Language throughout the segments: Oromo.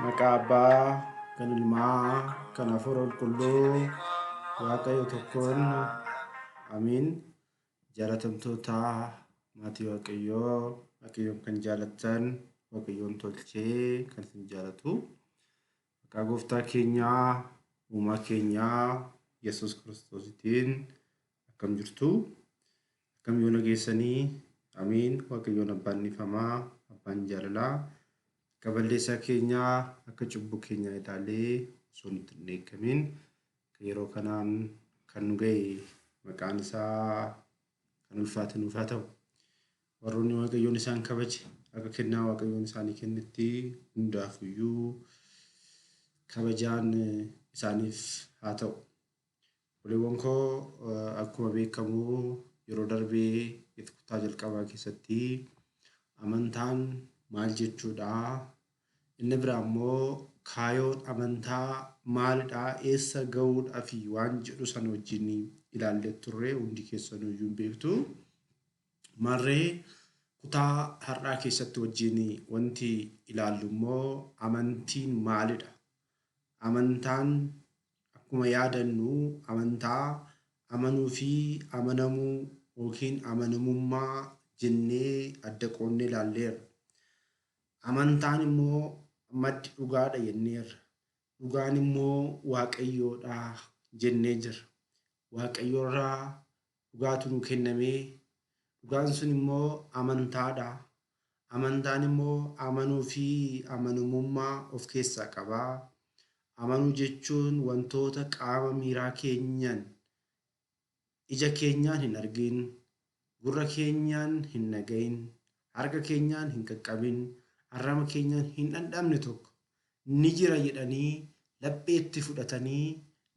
Maqaa Abbaa, kan Ilmaa, kan Hafuura Qulqulluu, Waaqayyo tokkoon, amiin. Jaalatamtoota maatii Waaqayyoo, Waaqayyoon kan jaalattan, Waaqayyoon tolchee kan isin jaalatu. Maqaa Gooftaa keenyaa, Uumaa keenyaa, Yesuus Kiristoositiin akkam jirtu? Akkam yoona geessanii? Amiin. Waaqayyoon Abbaan dhiifamaa, Abbaan jaalalaa, akka balleessaa keenyaa, akka cubbuu keenyaa ilaalee osoo nutti hin dheekkamiin yeroo kanaan kan nu ga'e maqaan isaa kan ulfaate nuuf haa ta'u. Warroonni Waaqayyoon isaan kabaje akka kennaa Waaqayyoon isaanii kennetti hundaafuyyuu kabajaan isaaniif haa ta'u. Obboleewwan koo, akkuma beekamu yeroo darbee kutaa jalqabaa keessatti amantaan maal jechuudha? Inni biraa immoo kaayoon amantaa maalidha? Eessa ga'uudhaa fi waan jedhu sana wajjin ilaallee turre, hundi keessanuyyuu hin beektu. Maarree kutaa har'aa keessatti wajjin wanti ilaallu immoo amantiin maalidha? Amantaan akkuma yaadannu amantaa amanuu fi amanamuu yookiin amanamummaa jennee adda qoonnee ilaalleerra. Amantaan immoo maddi dhugaadha jenneerra. Dhugaan immoo Waaqayyoodha jennee jirra. Waaqayyoorraa dhugaatu nu kennamee, dhugaan sun immoo amantaadha. Amantaan immoo amanuu fi amanamummaa of keessaa qaba. Amanuu jechuun wantoota qaama miiraa keenyaan, ija keenyaan hin argin, gurra keenyaan hin dhagayin, harka keenyaan hin qaqqabin, arraba keenyaan hin dhandhamne tokko ni jira jedhanii lapheetti fudhatanii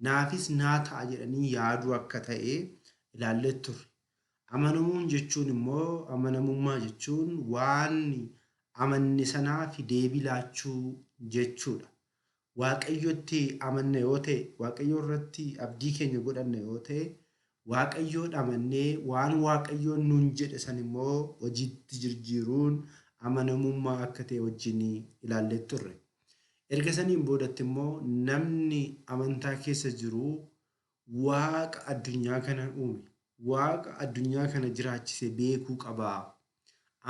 naafis naa ta'a jedhanii yaaduu akka ta'e ilaallee turre. Amanamuun jechuun immoo, amanamummaa jechuun waan amanne sanaaf deebii laachuu jechuudha. Waaqayyotti amanna yoo ta'e, Waaqayyo irratti abdii keenya godhanna yoo ta'e, Waaqayyoon amannee waan Waaqayyoon nuun jedhe san immoo hojiitti jijjiiruun amanamummaa akka ta'e wajjin ilaallee turre. Erga saniin boodatti immoo namni amantaa keessa jiru Waaqa addunyaa kana uume, Waaqa addunyaa kana jiraachise beekuu qaba.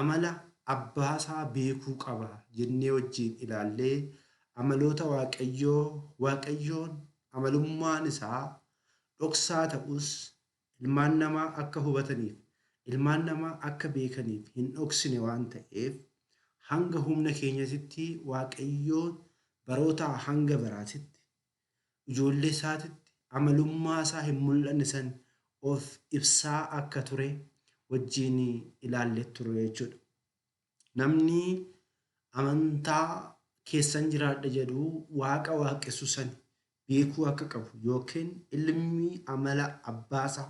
Amala abbaasaa beekuu qaba jennee wajjin ilaallee, amaloota Waaqayyoo, Waaqayyoon amalummaan isaa dhoksaa ta'us ilmaan namaa akka hubataniif, ilmaan namaa akka beekaniif hin dhoksine waan ta'eef, hanga humna keenyatitti Waaqayyoon barootaa hanga baraatitti ijoollee isaatitti amalummaa isaa hin mul'anne san of ibsaa akka ture wajjin ilaallee turre jechuudha. Namni amantaa keessan jiraadha jedhu Waaqa waaqessu san beekuu akka qabu yookiin ilmi amala abbaasaa,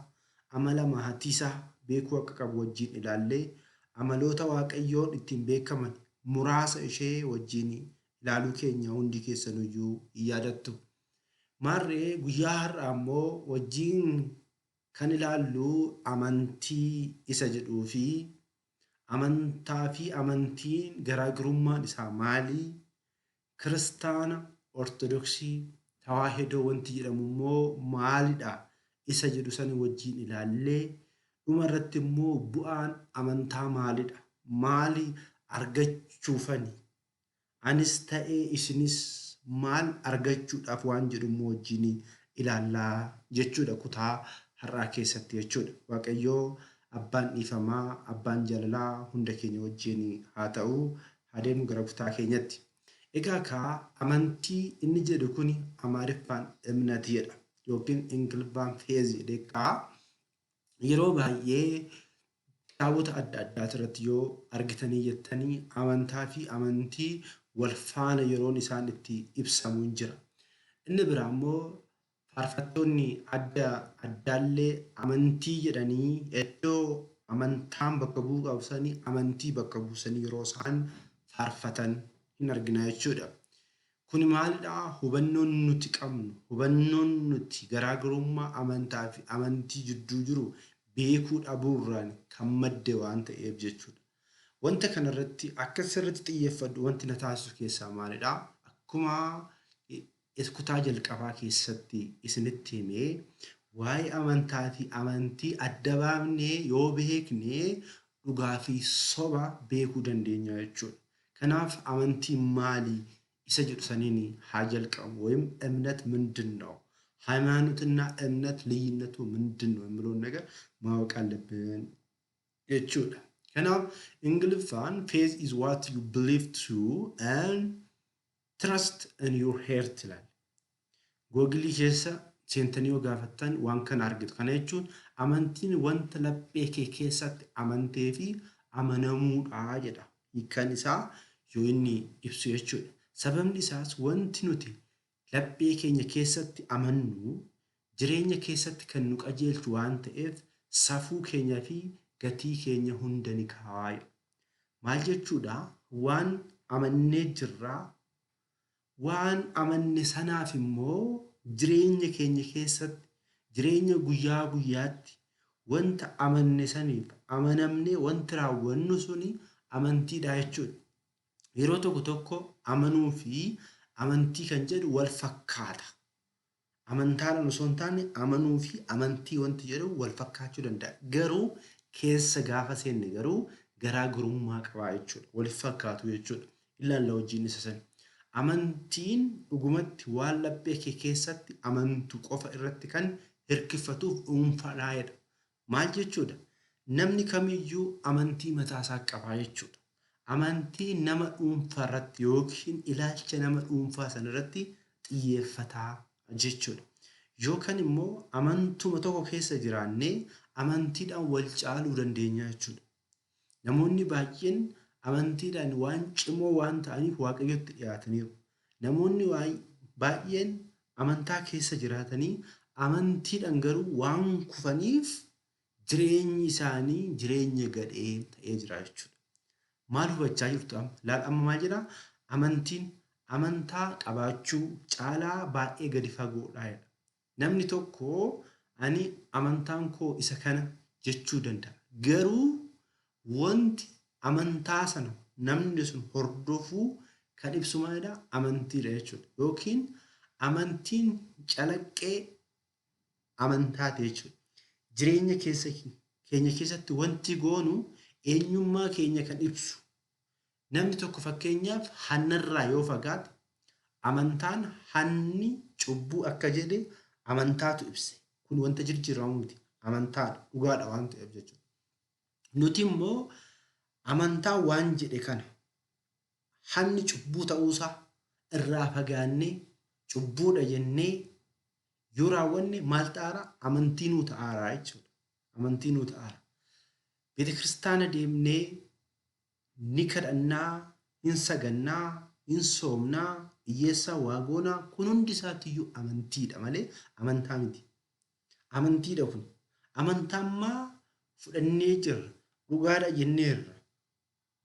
amala maatiisaa beekuu akka qabu wajjin ilaallee, amaloota Waaqayyoon ittiin beekaman muraasa ishee wajjin ilaaluu keenya hundi keessanuyyuu hin yaadattu. Maarree guyyaa har'aa immoo wajjin kan ilaallu amantii isa jedhuu fi amantaa fi amantiin garaagarummaan isaa maali? Kiristaana, Ortodoksii, Tawaahidoo wanti jedhamu immoo maalidha isa jedhu sani wajjin ilaallee, dhuma irratti immoo bu'aan amantaa maalidha? Maali argachuufani? Anis ta'ee isinis maal argachuudhaaf waan jedhu immoo wajjin ilaallaa jechuudha kutaa har'aa keessatti jechuudha. Waaqayyoo abbaan dhiifamaa, abbaan jaalalaa hunda keenya wajjin haa ta'u. Haa deemnu gara kutaa keenyatti. Egaa kaa amantii inni jedhu kuni Amaariffaan እምነት jedha yookiin Ingiliffaan faith jedhee kaa. Yeroo baay'ee kitaabota adda addaa irratti yoo argitanii jettanii amantaa fi amantii wal faana yeroon isaan itti ibsamu hin jira. Inni biraa immoo faarfattoonni adda addaallee amantii jedhanii iddoo amantaan bakka bu'uu qabu sanii amantii bakka buusanii yeroo isaan faarfatan hin argina jechuudha. Kuni maalidha? Hubannoon nuti qabnu, hubannoon nuti garaagarummaa amantaa fi amantii jidduu jiru beekuu dhabuurraan kan madde waan ta'eef jechuudha. Wanta kanarratti akka sirriitti xiyyeeffadhu wanti na taasisu keessaa maalidha? Akkuma kutaa jalqabaa keessatti isinitti himee, waa'ee amantaa fi amantii adda baafnee yoo beekne dhugaa fi soba beekuu dandeenya jechuudha. Kanaaf amantiin maali isa jedhu saniin haa jalqabu. ወይም እምነት ምንድን ነው? ሃይማኖትና እምነት ልዩነቱ ምንድን ነው የሚለውን ነገር ማወቅ አለብን jechuudha. Kanaaf Ingiliffaan "Faith is what you believe to and trust in your heart" ይላል. Googilii keessa seentanii yoo gaafattan waan kana argitu. Kana jechuun amantiin wanta laphee kee keessatti amantee fi amanamuudha jedha. Hiikkaan isaa yoo inni ibsu jechuudha. Sababni isaas wanti nuti laphee keenya keessatti amannu jireenya keessatti kan nu qajeelchu waan ta'eef safuu keenyaa fi gatii keenya hunda ni kaaya. Maal jechuudha? Waan amannee jirraa, waan amanne sanaaf immoo jireenya keenya keessatti, jireenya guyyaa guyyaatti wanta amanne saniif amanamnee wanti raawwannu suni amantiidha jechuudha. Yeroo tokko tokko amanuu fi amantii kan jedhu wal fakkaata. Amantaadhaan osoo hin taane amanuu fi amantii wanti jedhu wal fakkaachuu danda'a. Garuu keessa gaafa seenne garuu garaagarummaa qabaa jechuudha. Waliif fakkaatu jechuudha. Ilaalla wajjin isa sana. Amantiin dhugumatti waan laphee kee keessatti amantu qofa irratti kan hirkifatuuf dhuunfaadhaa jedha. Maal jechuudha? Namni kamiyyuu amantii mataasaa qabaa jechuudha. Amantii nama dhuunfaa irratti yookiin ilaalcha nama dhuunfaa sana irratti xiyyeeffataa jechuudha. Yookaan immoo amantuma tokko keessa jiraannee amantiidhaan wal caaluu dandeenya jechuudha. Namoonni baay'een amantiidhaan waan cimoo waan ta'aniif Waaqayyotti dhiyaataniiru. Namoonni baay'een amantaa keessa jiraatanii amantiidhaan garuu waan kufaniif jireenyi isaanii jireenya gadhee ta'ee jira jechuudha. Maal hubachaa jirtu amma? Laal, amma maal jedhaa? Amantiin amantaa qabaachuu caalaa baay'ee gadi fagoodha jedha. Namni tokko ani amantaan koo isa kana jechuu danda'a. Garuu wanti amantaa sana namni sun hordofuu kan ibsu maalidha? Amantiidha jechuudha. Yookiin amantiin calaqqee amantaati jechuudha. Jireenya keessa keenya keessatti wanti goonu eenyummaa keenya kan ibsu. Namni tokko fakkeenyaaf hannarraa yoo fagaate, amantaan hanni cubbuu akka jedhe amantaatu ibse. Kun wanta jijjiiramu miti. Amantaadha. Dhugaadha waan ta'eef jechuudha. Nuti immoo amantaa waan jedhe kana, hanni cubbuu ta'uusaa irraa fagaannee cubbuudha jennee yoo raawwanne maal ta'aara? Amantii nuu ta'aara jechuudha. Amantii nuu ta'aara. Beeta kiristaana deemnee ni kadhannaa, hin sagannaa, hin soomnaa, hiyyeessaa waa goonaa, kun hundi isaatiiyyuu amantiidha malee amantaa miti. Amantiidha kun. Amantaammaa fudhannee jirra. Dhugaadha jenneerra.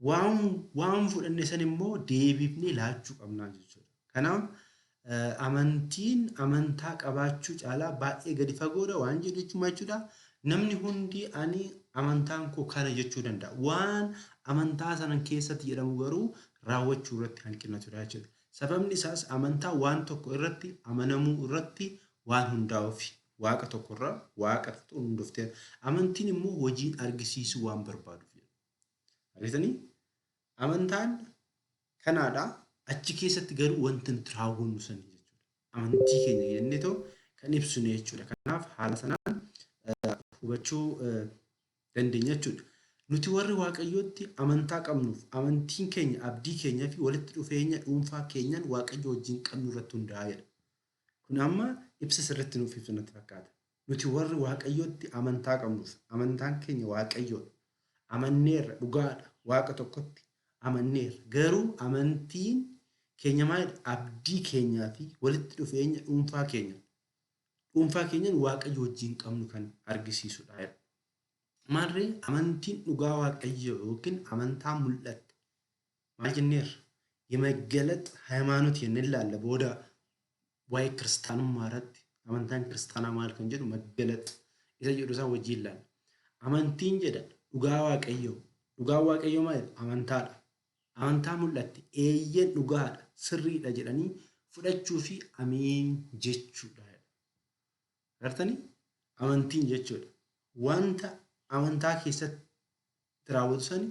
Waan fudhanne san immoo deebifnee laachuu qabnaa jechuudha. Kanaaf amantiin amantaa qabaachuu caalaa baay'ee gadi fagoodha waan jedhu jechuudha jechuudha. Namni hundi ani amantaan koo kana jechuu danda'a. Waan amantaa sana keessatti jedhamu garuu raawwachuu irratti hanqinatu jira jechuudha. Sababni isaas amantaa waan tokko irratti amanamuu irratti waan hundaa'uuf, waaqa tokkorra waaqa hundoftee, amantiin immoo hojiin argisiisuu waan barbaaduuf. Argitanii? Amantaan kanaadha. Achi keessatti garuu wanti nuti raawwannu sani jechuudha. Amantii keenya jennee too kan ibsinu jechuudha. Kanaaf haala sanaan hubachuu dandeenya jechuudha. Nuti warri Waaqayyootti amantaa qabnuuf amantiin keenya abdii keenyaa fi walitti dhufeenya dhuunfaa keenyaan Waaqayyo wajjin qabnu irratti hundaa'edha. Kun amma ibsa sirriitti nuuf ibsu natti fakkaata. Nuti warri Waaqayyootti amantaa qabnuuf amantaan keenya Waaqayyoodha. Amanneerra, dhugaadha, Waaqa tokkotti amanneerra. Garuu amantiin keenya maalidha? Abdii keenyaa fi walitti dhufeenya dhuunfaa keenya. Dhuunfaa keenyaan Waaqayyo wajjin qabnu kan argisiisudha. Maarree amantiin dhugaa Waaqayyoo yookiin amantaa mul'atte maal jenneerra? የመገለጥ ሃይማኖት jennee ilaalla booda waa'ee kiristaanummaa irratti, amantaan kiristaanaa maal kan jedhu, መገለጥ isa jedhu isaa wajjin ilaalla. Amantiin jedha dhugaa Waaqayyoo. Dhugaa Waaqayyoo maalidha? Amantaadha. Amantaa mul'atte eeyyen dhugaadha. sirriidha jedhanii fudhachuu fi amiin jechuudha. Agartanii? Amantiin jechuudha. Wanta amantaa keessatti raawwatu sani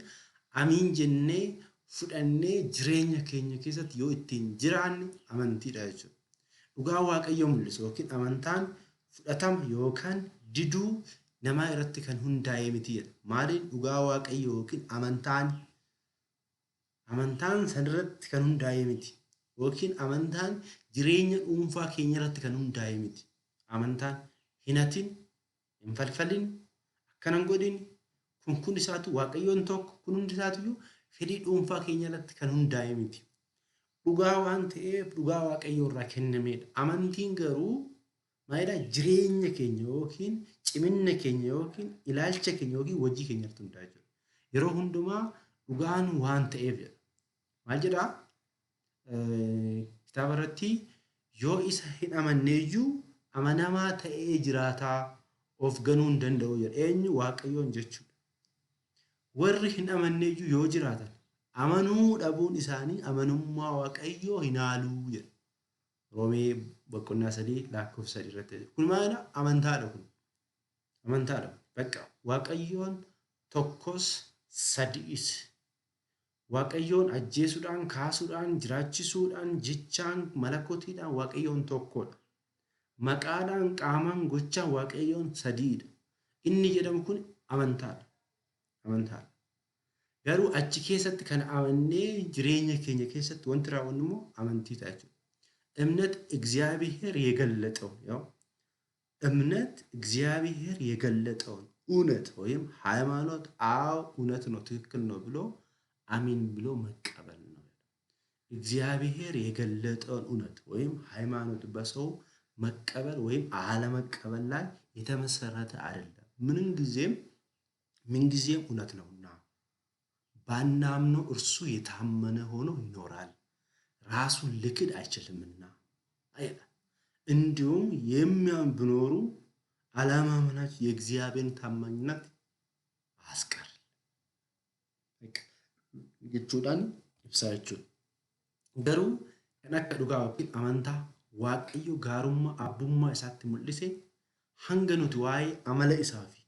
amiin jennee fudhannee jireenya keenya keessatti yoo ittiin jiraanne amantiidha jechuudha. Dhugaa Waaqayyoo mul'isu yookiin amantaan fudhatama yookaan diduu namaa irratti kan hundaa'e miti jedha. Maaliin dhugaa Waaqayyoo yookiin amantaan amantaan sanirratti kan hundaa'e miti. Yookiin amantaan jireenya dhuunfaa keenya irratti kan hundaa'e miti. Amantaan hin hatin, hin falfalin, akkana hin godhin, kun kun isaatu Waaqayyoon tokko, kun hundi isaatu fedhii dhuunfaa keenya irratti kan hundaa'e miti. Dhugaa waan ta'eef dhugaa Waaqayyoo irraa kennameedha. Amantiin garuu maalidha? Jireenya keenya yookiin ciminna keenya yookiin ilaalcha keenya yookiin hojii keenya irratti hundaa'e jechuudha. Yeroo hundumaa dhugaan waan ta'eef jedha. Maal jedhaa? Kitaaba irratti yoo isa hin amanneeyyuu amanamaa ta'ee jiraataa of ganuu hin danda'u jedha. Eenyu? Waaqayyoon jechuudha. Warri hin amanneeyyuu yoo jiraatan amanuu dhabuun isaanii amanummaa Waaqayyoo hin haaluu jedha. Roomee boqonnaa 3 lakkoofsa 3 irratti. Kun maalidha? Amantaadha kun. Amantaadha. Bakka Waaqayyoon tokkos sadi'is. Waaqayyoon ajjeesuudhaan, kaasuudhaan, jiraachisuudhaan, jechaan, malakotiidhaan Waaqayyoon tokkodha. Maqaadhaan, qaamaan, gochaan Waaqayyoon sadiidha. Inni jedhamu kun amantaadha. Amantaadha. Garuu achi keessatti kan amannee jireenya keenya keessatti wanti raawwannu immoo amantii ta'a jechuudha. እምነት እግዚአብሔር የገለጠውን ያው እምነት እግዚአብሔር የገለጠውን እውነት ወይም ሃይማኖት አዎ እውነት ነው ትክክል ነው ብሎ አሚን ብሎ መቀበል ነው። እግዚአብሔር የገለጠውን እውነት ወይም ሃይማኖት በሰው መቀበል ወይም አለመቀበል ላይ የተመሰረተ አይደለም። ምንም ጊዜም ምንጊዜም እውነት ነውና ባናምነው እርሱ የታመነ ሆኖ ይኖራል፣ ራሱን ሊክድ አይችልምና። እንዲሁም የሚያምኑ ቢኖሩ አለማመናቸው የእግዚአብሔርን ታማኝነት አያስቀርም jechuudhaan ibsaa jechuudha. Garuu kan akka dhugaa yookiin amantaa Waaqayyo gaarummaa abbummaa isaatti mul'ise hanga nuti waa'ee amala isaa fi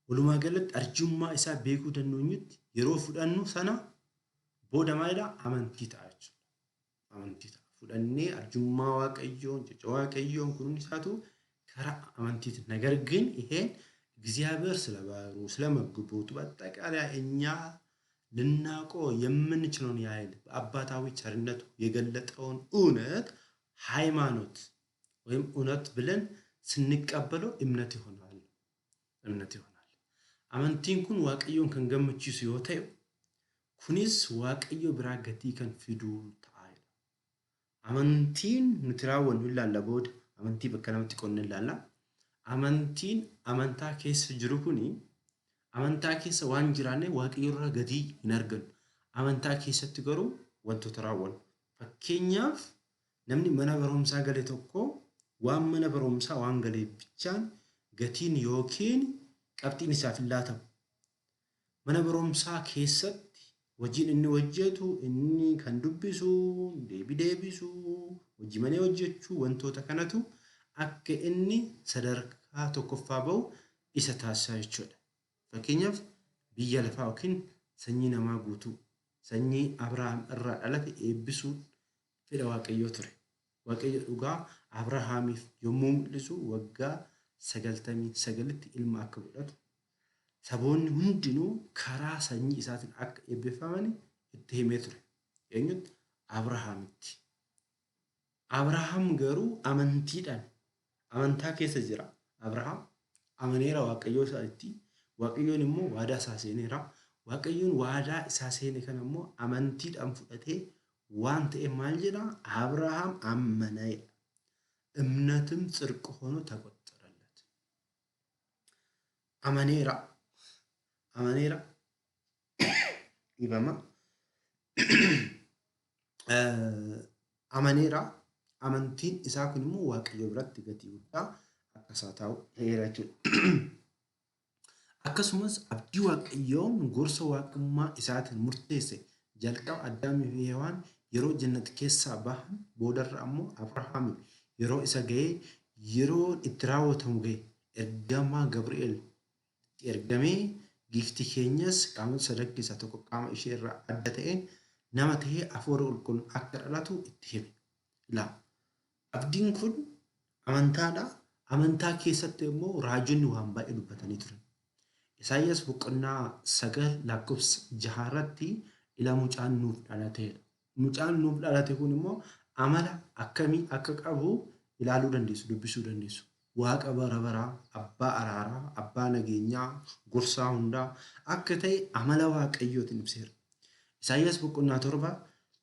walumaa galatti arjummaa isaa beekuu dandeenyutti yeroo fudhannu sana booda maalidha? Amantii ta'a jechuudha. Amantii ta'a. Fudhannee arjummaa Waaqayyoon, jecha Waaqayyoon kun hundi isaatu karaa amantiiti. ነገር ግን ይሄን እግዚአብሔር ስለ ባህሪው ስለ መግቦቱ በአጠቃላይ እኛ ልናውቀው የምንችለውን ያህል በአባታዊ ቸርነቱ የገለጠውን እውነት ሃይማኖት ወይም እውነት ብለን ስንቀበለው እምነት ይሆናል። እምነት ይሆናል። Amantiin kun Waaqayyoon kan gammachiisu yoo ta'e, kunis Waaqayyo biraa gatii kan fidu ta'a. Amantiin nuti raawwannu ilaalla booda amantii bakka lamatti qoodne ilaalla. Amantiin amantaa keessa jiru kuni amantaa keessa waan jiraanne Waaqayyo irraa gatii hin argannu. Amantaa keessatti garuu wantoota raawwannu. Fakkeenyaaf, namni mana barumsaa gale tokko waan mana barumsaa waan galeef bichaan gatiin yookiin qabxiin isaaf hin laatamu. Mana barumsaa keessatti hojiin inni hojjetu, inni kan dubbisu, deebii deebisu, hojii manee hojjechuu, wantoota kanatu akka inni sadarkaa tokkoffaa bahu isa taasisa jechuudha. Fakkeenyaaf, biyya lafaa yookiin sanyii namaa guutuu sanyii Abrahaam irraa dhalate eebbisuun fedha Waaqayyoo ture. Waaqayyo dhugaa Abrahaamiif yommuu mul'isu waggaa 99tti ilma akka godhatu, saboonni hundinuu karaa sanyii isaatiin akka eebbifaman itti himee ture. Eenyutti? Abrahaamitti. Abrahaam garuu amantiidhaan amantaa keessa jira. Abrahaam amaneera Waaqayyoo isaatti. Waaqayyoon immoo waadaa isaa seeneera. Waaqayyoon waadaa isaa seene kana immoo amantiidhaan fudhatee waan ta'e maal jedhaa? Abrahaam አመነ jedha. እምነትም ጽድቅ ሆኖ ተቆጠረለት። Amaneera. Amaneera. Dhiifama. Amaneera. Amantiin isaa kun immoo Waaqayyo biratti gatii guddaa akka isaa taa'u ta'eera jechuudha. Akkasumas abdii Waaqayyoon gorsa waaqummaa isaatiin murteesse jalqaba Addaamii fi Hewaan Yeroo jannat keessaa bahan boodarra ammoo Abrahaam yeroo isa ga'ee yeroo itti raawwatamu ga'e ergamaa Gabri'eel itti ergamee giiftii keenyas qaamota sadan keessaa tokko qaama ishee irraa adda ta'een nama ta'ee hafuura qulqulluun akka dhalatu itti hime. Ilaa abdiin kun amantaadha. Amantaa keessatti immoo raajonni waan baay'ee dubbatanii turan. Isaayyaas boqonnaa 9 lakkoofsa 6 irratti ilaa mucaan nuuf dhalateera. Mucaan nuuf dhalate kun immoo amala akkamii akka qabu ilaaluu dandeessu, dubbisuu dandeessu. Waaqa bara baraa, abbaa araaraa, abbaa nageenyaa, gorsaa hundaa akka ta'e amala Waaqayyootiin ibseera. Isaayyaas boqonnaa 7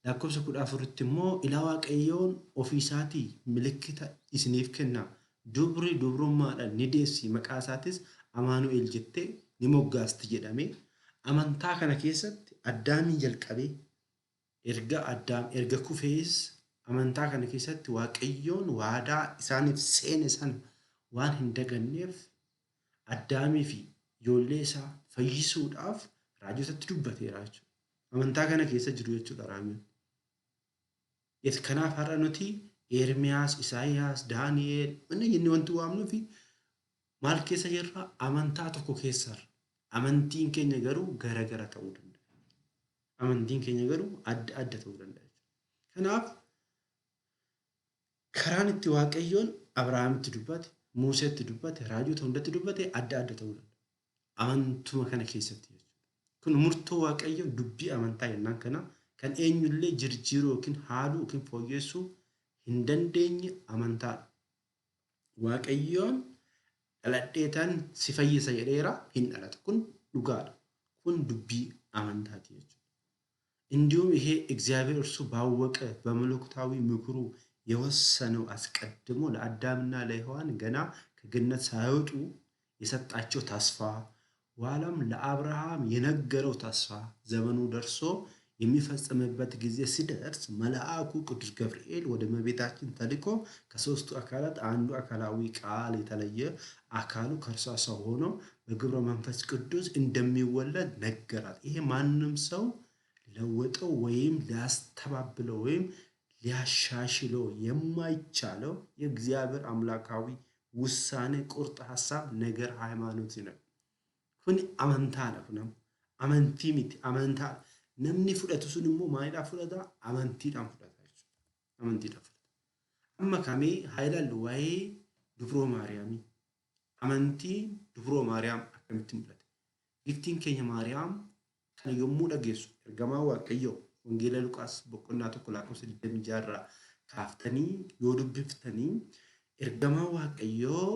lakkoofsa 14tti immoo ilaa Waaqayyoon ofii isaatii milikkita isiniif kenna. Dubri dubrummaadhaan ni deessi maqaa isaatis Amaanu'el jettee ni moggaasti jedhamee amantaa kana keessatti Addaamiin jalqabee erga Addaam erga kufees amantaa kana keessatti Waaqayyoon waadaa isaaniif seene sana waan hin daganneef Addaamii fi ijoollee isaa fayyisuudhaaf raajotatti dubbateera jechuudha. Amantaa kana keessa jiru jechuudha raajonni. Kanaaf har'a nuti Ermiyaas, Isaayyaas, Daani'eel inni jennee wanti waamnuu fi maal keessa jirra? Amantaa tokko keessarra. Amantiin keenya garuu gara gara ta'uu danda'a. Amantiin keenya garuu adda adda ta'uu danda'a. Kanaaf karaan itti Waaqayyoon Abrahaamitti dubbate, Museetti dubbate, raajota hundatti dubbate adda adda ta'uu danda'a. Amantuma kana keessatti jechuudha. Kun murtoo Waaqayyoo dubbii amantaa jennaan kana kan eenyullee jirjiiruu yookiin haaluu yookiin fooyyessuu hin dandeenye amantaadha. Waaqayyoon dhaladheetan si fayyisa jedheera hin dhalatu. Kun dhugaadha. Kun dubbii amantaati jechuudha. እንዲሁም ይሄ እግዚአብሔር እርሱ ባወቀ በመለኮታዊ ምክሩ የወሰነው አስቀድሞ ለአዳምና ለሔዋን ገና ከገነት ሳይወጡ የሰጣቸው ተስፋ ኋላም ለአብርሃም የነገረው ተስፋ ዘመኑ ደርሶ የሚፈጸምበት ጊዜ ሲደርስ መልአኩ ቅዱስ ገብርኤል ወደ እመቤታችን ተልኮ ከሦስቱ አካላት አንዱ አካላዊ ቃል የተለየ አካሉ ከእርሷ ሰው ሆኖ በግብረ መንፈስ ቅዱስ እንደሚወለድ ነገራት። ይሄ ማንም ሰው ሊለውጠው ወይም ሊያስተባብለው ወይም ሊያሻሽለው የማይቻለው የእግዚአብሔር አምላካዊ ውሳኔ፣ ቁርጥ ሀሳብ፣ ነገር ሃይማኖት ነው። Kun amantaadha kun amantii miti amantaa namni fudhatu sun immoo maalidhaan fudhata? Amantiidhaan fudhata jechuudha. Amantiidhaan fudhata. Amma kamee haa ilaallu waa'ee Dubroo Maariyaamii. Amantiin Dubroo Maariyaam akkamitti mul'ate? Giftiin keenya Maariyaam kana yommuu dhageessu ergamaa Waaqayyoo Wangeela Luqaas boqonnaa 1 lakkoofsa 26 irraa kaaftanii yoo dubbiftanii ergamaa Waaqayyoo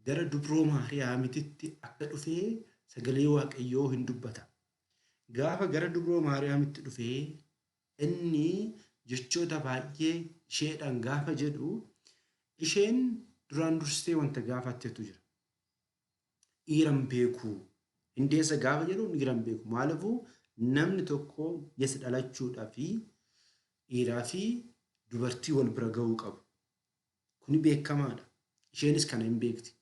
gara Dubroo Maariyaamititti akka dhufee sagalee Waaqayyoo hin dubbata. Gaafa gara Dubroo Maariyaamitti dhufee inni jechoota baay'ee isheedhaan gaafa jedhu isheen duraan dursitee wanta gaafattetu jira. Dhiira hin beeku. Hindeessa gaafa jedhu dhiira hin beeku. Maaliifuu namni tokko yesa dhalachuudhaa fi dhiiraa fi dubartii wal bira ga'uu qabu. Kuni beekamaadha. Isheenis kana hin beekti.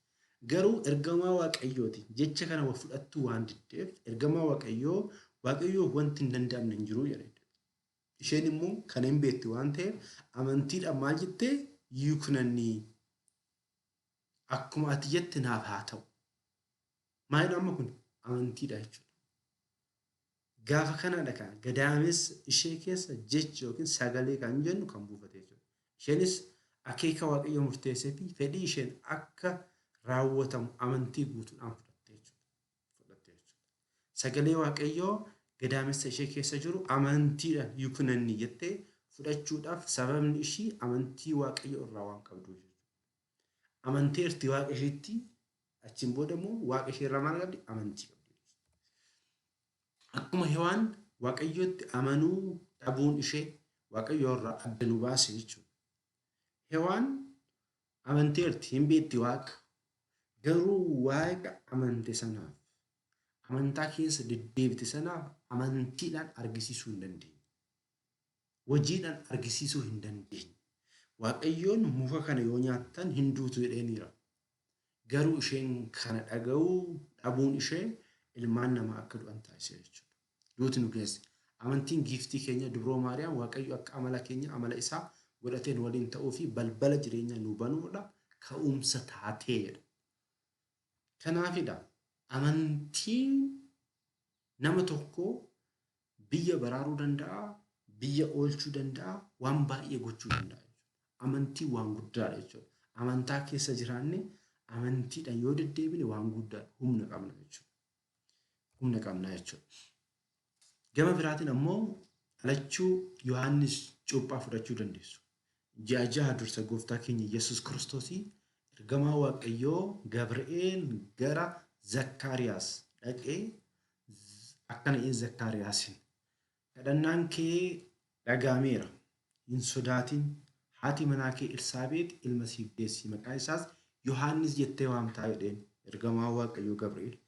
Garuu ergamaa Waaqayyooti jecha kana fudhattuu waan diddeef ergamaa Waaqayyoo Waaqayyoo wanti hin danda'amne hin jiru jedhe. Isheen immoo kana hin beekti waan ta'eef amantiidhaan maal jettee yiikunannii akkuma ati jette naaf haa ta'u. Maalidha amma kun amantiidha jechuudha. Gaafa kanadha kan gadaamessa ishee keessa jechi yookiin sagalee kan jennu kan buufate jechuudha. Isheenis akeeka Waaqayyo murteessee fi fedhii isheen akka raawwatamu amantii guutuudhaan fudhatte jechuudha. Sagalee Waaqayyoo gadaamessa ishee keessa jiru amantiidhaan yikunanni jettee fudhachuudhaaf sababni ishii amantii Waaqayyo irraa waan qabduuf jechuudha. Amanteerti Waaqa isheetti achiin booda immoo Waaqa ishee irraa maal qabdi? Amantii qabdi. Akkuma Hewaan Waaqayyotti amanuu dhabuun ishee Waaqayyo irraa adda nu baase jechuudha. Hewaan amanteerti hin beekti Waaqa. Garuu Waaqa amante sanaaf amantaa keessa deddeebite sanaaf amantiidhaan argisiisuu hin dandeenye. Hojiidhaan argisiisuu hin dandeenye. Waaqayyoon muka kana yoo nyaattan hin duutu jedheeniira. Garuu isheen kana dhaga'uu dhabuun ishee ilmaan namaa akka du'an taasise jechuudha. Duuti nu geesse. Amantiin giiftii keenya Dubroo Maariyaam Waaqayyo akka amala keenya amala isaa godhateen waliin ta'uu fi balbala jireenya nu banuudha ka'umsa taatee jedha. Kanaafidha amantiin nama tokkoo biyya baraaruu danda'a, biyya oolchuu danda'a, waan baay'ee gochuu danda'a. Amantiin waan guddaadha jechuudha. Amantaa keessa jiraanne amantiidhaan yoo deddeebine waan guddaadha. Humna qabna jechuudha. Humna qabna jechuudha. Gama biraatiin ammoo dhalachuu Yohaannis Cuuphaa fudhachuu dandeessu. Ji'a jaha dursa gooftaa keenya Yesuus Kiristoosii ergamaa Waaqayyoo Gabri'eel gara Zakkaariyaas dhaqee akkana jedheen Zakkaariyaasiin kadhannaan kee dhaga'ameera hin sodaatin haati manaa kee Elsaabeet ilma siif deessi maqaa isaas Yohaannis jettee waamtaa jedheen ergamaa Waaqayyoo Gabri'eel.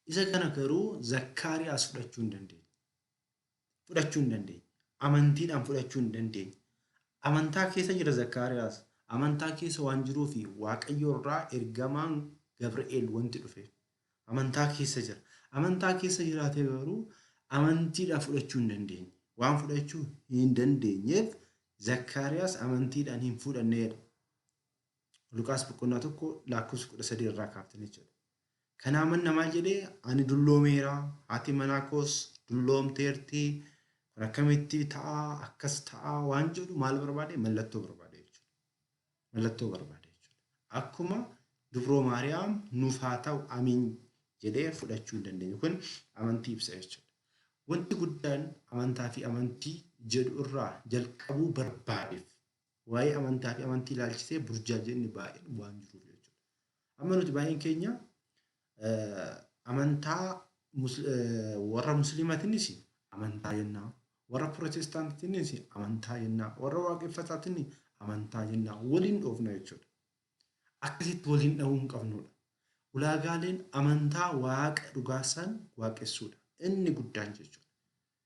Isa kana garuu Zakkaariyaas fudhachuu hin dandeenye. Fudhachuu hin dandeenye. Amantiidhaan fudhachuu hin dandeenye. Amantaa keessa jira Zakkaariyaas. Amantaa keessa waan jiruu fi Waaqayyo irraa ergamaan Gabri'eel wanti dhufe. Amantaa keessa jira. Amantaa keessa jiraatee garuu amantiidhaan fudhachuu hin dandeenye. Waan fudhachuu hin dandeenyeef Zakkaariyaas amantiidhaan hin fudhanneedha. Luqaas boqonnaa 1 lakkoofsa 13 irraa kaaftan jechuudha. Kanaa manna maal jedhee ani dulloomeera, haati manaa koos dulloomteerti, kun akkamitti ta'a, akkas ta'a waan jedhu maal barbaade? Mallattoo barbaade jechuudha. Mallattoo barbaade jechuudha. Akkuma Dubroo Maariyaam nuuf haa ta'u amiin jedhee fudhachuu hin dandeenye. Kun amantii ibsa jechuudha. Wanti guddaan amantaa fi amantii jedhu irraa jalqabuu barbaadeef waa'ee amantaa fi amantii ilaalchisee burjaajinni baay'een waan jiruuf jechuudha. Amma nuti baay'een keenya amantaa warra musliimatiinis amantaa jennaa, warra pirootestaantiinis amantaa jennaa, warra waaqeffataatiinis amantaa jennaa waliin dhoofna jechuudha. Akkasitti waliin dhahuu hin qabnudha. Ulaagaaleen amantaa waaqa dhugaa san waaqessuudha. Inni guddaan jechuudha.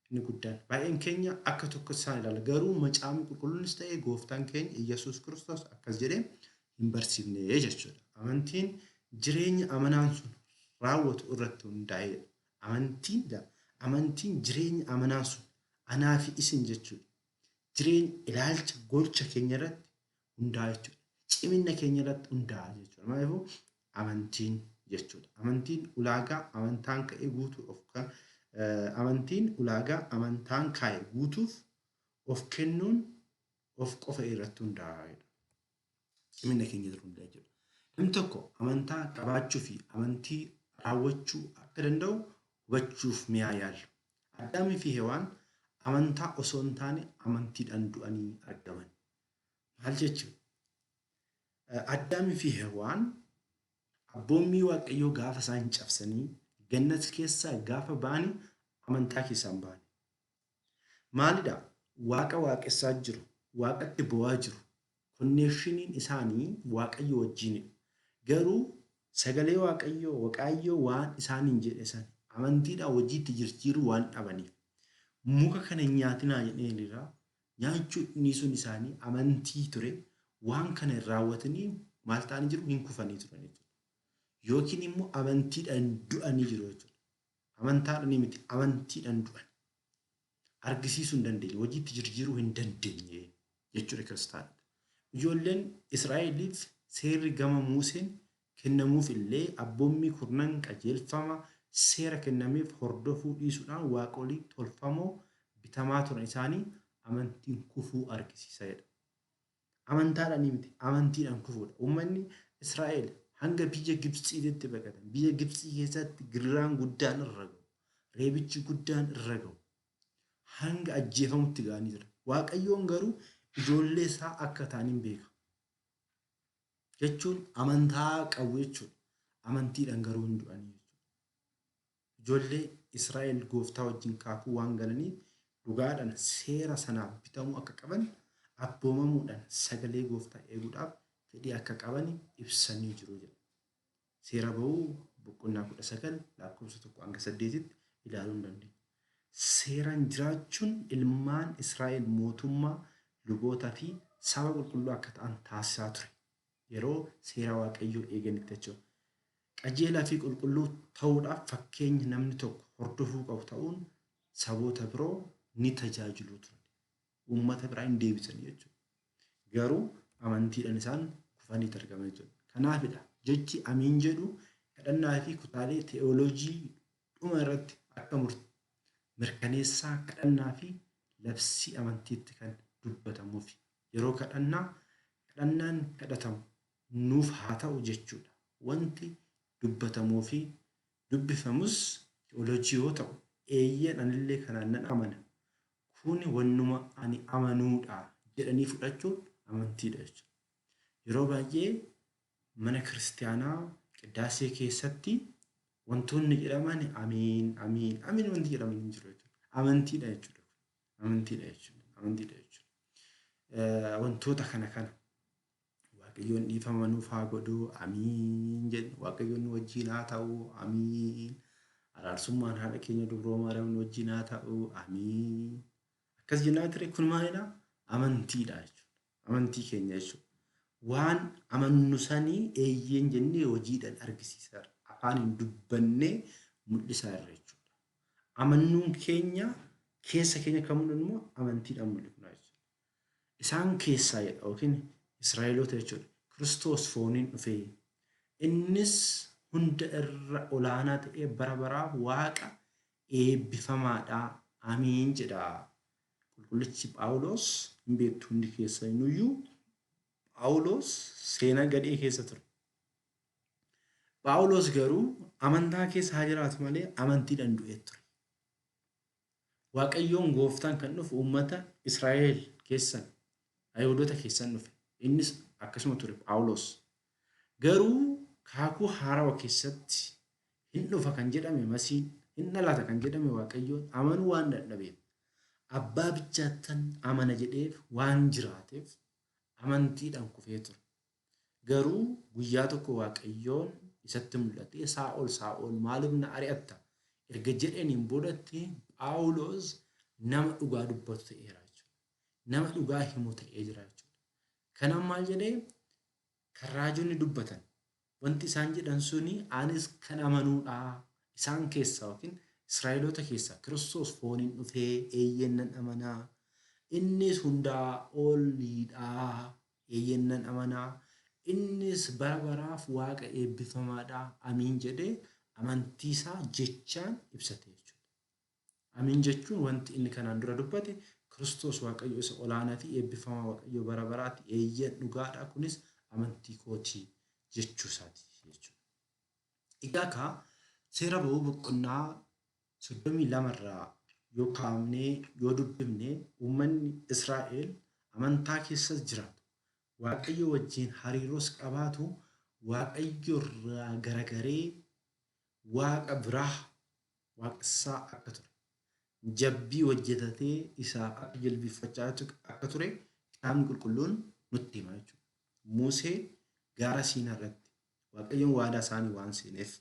Inni guddaan baay'een keenya akka tokko isaan ilaala. Garuu macaafni qulqulluunis ta'e gooftaan keenya Iyyasuus Kiristoos akkas jedhee hin barsiifne jechuudha. Amantiin jireenya amanaan sun raawwatu irratti hundaa'edha. Amantiin amantiin jireenya amanaan sun anaa fi isin jechuudha. Jireenya ilaalcha gocha keenya irratti hundaa'a jechuudha. Cimina keenya irratti hundaa'a jechuudha. Maaliifuu amantiin jechuudha. Amantiin ulaagaa amantaan ka'e guutuu of amantiin ulaagaa amantaan kaa'e guutuuf of kennuun of qofa irratti hundaa'a. Cimina keenya irratti hundaa'a jechuudha. Namni tokko amantaa qabaachuu fi amantii raawwachuu akka danda'u hubachuuf mi'aa yaalu. Addaamii fi Hewaan amantaa osoo hin taane amantiidhaan du'anii argaman. Maal jechuudha? Addaamii fi Hewaan abboommii Waaqayyoo gaafa isaan cabsanii gannat keessaa gaafa ba'anii amantaa keessaa hin ba'ani. Maalidha? Waaqa waaqessaa jiru. Waaqatti bo'aa jiru. Konneekshiniin isaanii Waaqayyo wajjinidha. Garuu sagalee Waaqayyoo, Waqaayyoo waan isaaniin jedhe sana amantiidhaan hojiitti jijjiiruu waan dhabaniif muka kana hin nyaatinaa jedhee nyaachuu dhiisuun isaanii amantii ture waan kana hin raawwatanii maal ta'anii jiru hin kufanii turan jechuudha. Yookiin immoo amantiidhaan du'anii jiru jechuudha. Amantaadhaan miti amantiidhaan du'an. Argisiisuu hin dandeenye hojiitti jijjiiruu hin dandeenye jechuudha kiristaanota. Ijoolleen Israa'eliif seerri gama Museen kennamuuf illee abboommii kurnan qajeelfama seera kennameef hordofuu dhiisuudhaan waaqolii tolfamoo bitamaa turan isaanii amantiin kufuu argisiisa jedha. Amantaadhaan miti amantiidhaan kufuudha. Uummanni Israa'el hanga biyya Gibxiitti baqatan. Biyya Gibxii keessatti gidiraan guddaan irra ga'u. Reebichi guddaan irra ga'u. Hanga ajjeefamutti ga'anii jira. Waaqayyoon garuu ijoollee isaa akka ta'an hin beeka. Jechuun amantaa qabu jechuudha. Amantiidhaan garuu hin du'anii jechuudha. Ijoollee Israa'el gooftaa wajjin kaakuu waan galaniif dhugaadhaan seera sanaaf bitamuu akka qaban abboomamuudhaan sagalee gooftaa eeguudhaaf fedhii akka qaban ibsanii jiru jedha. Seera ba'uu boqonnaa 19 lakkoofsa 1 hanga 8tti ilaaluu hin dandeenya. Seeraan jiraachuun ilmaan Israa'el mootummaa lubootaa fi saba qulqulluu akka ta'an taasisaa ture. Yeroo seera Waaqayyoo eeganitti jechuudha. Qajeelaa fi qulqulluu ta'uudhaaf fakkeenya namni tokko hordofuu qabu ta'uun saboota biroo ni tajaajilu turan. Uummata biraa hin deebisan jechuudha. Garuu amantiidhaan isaan kufanii argaman jechuudha. Kanaafidha jechi amiin jedhu kadhannaa fi kutaalee teewooloojii dhuma irratti akka mirkaneessaa kadhannaa fi labsii amantiitti kan dubbatamuuf. Yeroo kadhannaa kadhannaan kadhatamu nuuf haa ta'u jechuudha. Wanti dubbatamuu fi dubbifamus teewooloojii yoo ta'u, eeyyeen anillee kanaan nan amana. Kuni wannuma ani amanuudha jedhanii fudhachuun amantiidha jechuudha. Yeroo baay'ee mana kiristaanaa qiddaasee keessatti wantoonni jedhaman amiin, amiin, amiin wanti jedhaman hin jiru jechuudha. Amantiidha jechuudha. Amantiidha jechuudha. Amantiidha jechuudha. Wantoota kana kana Waaqayyoon dhiifama nuuf haa godhu amiin jenna. Waaqayyoon nu wajjin haa ta'u amiin. Araarsummaan haadha keenya dubroo Maariyaam nu wajjin haa ta'u amiin. Akkas jennaa ture kun maalidha? Amantiidha jechuudha. Amantii keenya jechuudha. Waan amannu sanii eeyyeen jennee hojiidhaan argisiisaa afaaniin dubbannee mul'isaa irra jechuudha. Amannuun keenya keessa keenya kan mul'atu immoo amantiidhaan mul'ifna jechuudha. Isaan keessaa jedha yookiin Israa'eloota jechuudha. Kiristoos fooniin dhufee innis hunda irra olaanaa ta'ee bara baraaf Waaqa eebbifamaadha. Amiin jedha. Qulqullichi Phaawulos hin beektu hundi keessanuyyuu Phaawulos seenaa gadhee keessa ture. Phaawulos garuu amantaa keessa haa jiraatu malee amantiidhaan du'ee ture. Waaqayyoon gooftaan kan dhufu uummata Israa'el keessan, Ayihudoota keessan dhufe. Innis akkasuma ture Phaawulos. Garuu kaakuu haarawa keessatti hin dhufa kan jedhame Masiin, hin dhalata kan jedhame Waaqayyoon amanuu waan dadhabeef, abbaa bichaattan amana jedheef waan jiraateef amantiidhaan kufee ture. Garuu guyyaa tokko Waaqayyoon isatti mul'atee Saa'ol Saa'ol maaliif na ari'atta erga jedheeniin boodatti Phaawulos nama dhugaa dubbatu ta'eera jechuudha. Nama dhugaa himu ta'ee jira jechuudha. Kanaaf maal jedhee kan raajonni dubbatan wanti isaan jedhan suni anis kan amanuudha isaan keessaa yookiin Israa'eloota keessaa Kiristoos fooniin dhufee eeyyeen nan amanaa innis hundaa oliidha eeyyeen nan amanaa innis bara baraaf Waaqa eebbifamaadha amiin jedhee amantii isaa jechaan ibsate jechuudha. Amiin jechuun wanti inni kanaan dura dubbate Kiristoos Waaqayyo isa olaanaa fi eebbifamaa Waaqayyo bara baraati eeyyeen dhugaadha kunis amantii kooti jechuu isaati jechuudha. Egaa kaa seera ba'uu boqonnaa 32 irraa yoo kaafnee yoo dubbifne uummanni Israa'el amantaa keessas jiraatu Waaqayyo wajjin hariiroos qabaatu Waaqayyo irraa garagaree Waaqa biraa waaqessaa akka ture, jabbii hojjetatee isaaf akka jilbiiffachaa akka ture kitaabni qulqulluun nutti hima jechuudha. Museen gaara Siinaa irratti Waaqayyoon waadaa isaanii waan seeneef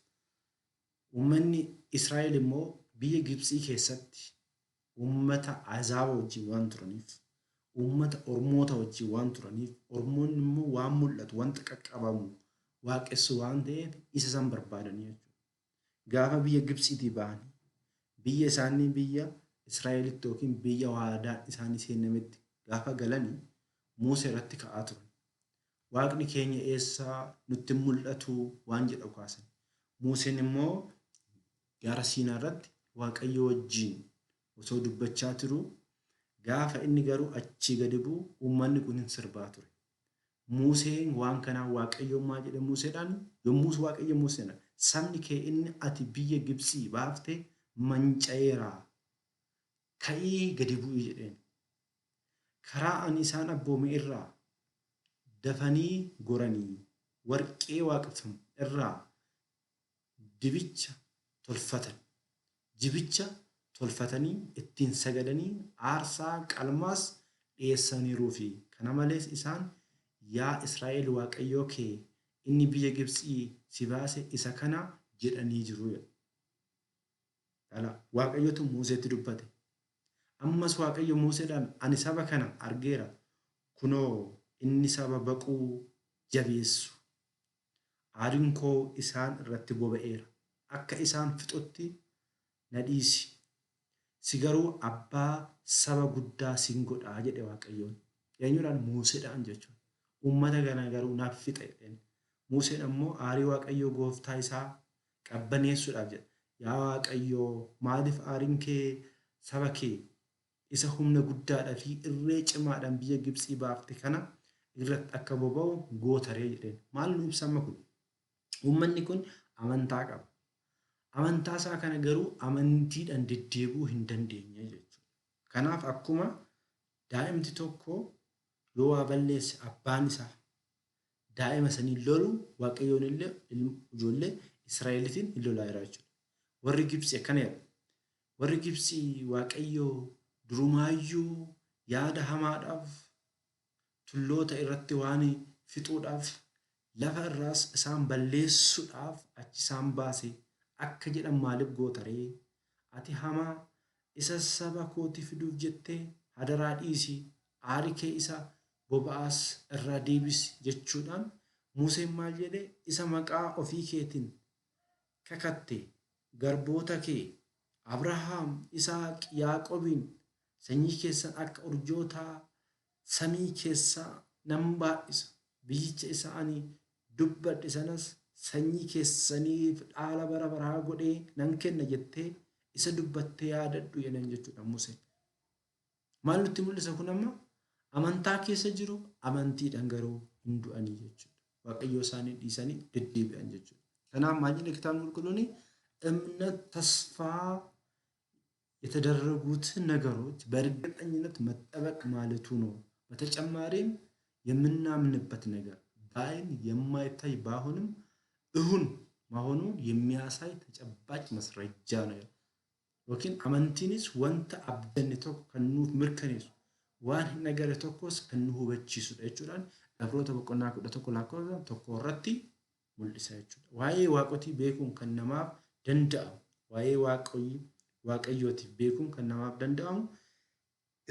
uummanni Israa'el immoo biyya Gibtsii keessatti uummata Azaaba wajjin waan turaniif, uummata Ormoota wajjin waan turaniif, Ormoonni immoo waan mul'atu, wanta qaqqabamu waaqessu waan ta'eef isa san barbaadanii jechuudha. Gaafa biyya Gibtsiitii ba'anii biyya isaanii biyya Israa'elitti yookiin biyya waadaan isaanii seenametti gaafa galanii Muusee irratti ka'aa turan. Waaqni keenya eessaa nutti hin mul'atu waan jedhu kaasan. Muuseen immoo gaara Siinaa irratti Waaqayyo wajjin osoo dubbachaa turuu gaafa inni garuu achii gadi bu'u uummanni kun hin sirbaa ture. Muuseen waan kanaa Waaqayyoon maal jedhe Muuseedhaan? Yommus Waaqayyo Muuseedhaan, Sabni kee inni ati biyya Gibtsii baafte manca'eera. Ka'ii gadi bu'i jedheen. Karaa ani isaan abboome irraa dafanii goranii warqee waaqeffamu irraa dibicha tolfatan. Jibicha tolfatanii ittiin sagadanii aarsaa qalmaas dhi'eessaniiruufi. Kana malees isaan, Yaa Israa'el Waaqayyoo kee inni biyya Gibtsii si baase isa kana jedhanii jiru jedha. Ilaalaa, Waaqayyotu Museetti dubbate. Ammas Waaqayyo Museedhaan, Ani saba kana argeera, kunoo, inni saba baquu jabeessu. Aariin koo isaan irratti boba'eera, akka isaan fixutti na dhiisi. Si garuu abbaa saba guddaa sin godhaa jedhe Waaqayyoon. Eenyuudhaan? Museedhaan jechuudha. Uummata kana garuu naaf fixa jedheen. Museen ammoo aarii Waaqayyoo gooftaa isaa qabbaneessuudhaaf jedha. Yaa Waaqayyoo, maaliif aariin kee saba kee isa humna guddaadhaa fi irree cimaadhaan biyya Gibxii baafte kana irratti akka boba'u gootaree jedheen. Maal nu ibsa amma kun? Uummanni kun amantaa qaba. Amantaa isaa kana garuu amantiidhaan deddeebi'uu hin dandeenye jechuudha. Kanaaf akkuma daa'imti tokko yoo waa balleesse abbaan isaa daa'ima sanii lolu, Waaqayyoon illee ijoollee Israa'eliitiin hin lolaa jira jechuudha. Warri Gibxi akkana jedha. Warri Gibxi Waaqayyoo durumaayyuu yaada hamaadhaaf tulloota irratti waan fixuudhaaf, lafa irraas isaan balleessuudhaaf achi isaan baase akka jedhan maaliif gootaree? Ati hamaa isa saba kootii fiduuf jettee hadaraa dhiisi, aari kee isa boba'aas irraa deebisi jechuudhaan Museen maal jedhe? Isa maqaa ofii keetiin kakatte, garboota kee Abrahaam, Isaaq, Yaaqobiin sanyii keessan akka urjoota samii keessaa nan baay'isa, biyyicha isa ani dubbadhe sanas sanyii keessaniif dhaala bara baraa godhee nan kenna jettee isa dubbattee yaadadhu jedhan jechuudha Museen. Maal nutti mul'isa kun amma? Amantaa keessa jiru, amantiidhaan garuu hin du'anii jechuudha. Waaqayyoo isaanii dhiisanii deddeebi'an jechuudha. Kanaaf maal jedhe kitaabni qulqulluun? እምነት ተስፋ የተደረጉትን ነገሮች በእርግጠኝነት መጠበቅ ማለቱ ነው። በተጨማሪም የምናምንበት ነገር በአይን የማይታይ ባይሆንም እሁን መሆኑን የሚያሳይ ተጨባጭ ማስረጃ ነው። Yookiin amantiinis wanta abdanne tokko kan nuuf mirkaneessu, waan hin agarre tokkos kan nu hubachiisudha jechuudhaan Ibroota boqonnaa 11 lakkoofsa 1 irratti mul'isa jechuudha. Waa'ee waaqotii beekuun kan namaaf danda'amu, waa'ee waaqayyootiif beekuun kan namaaf danda'amu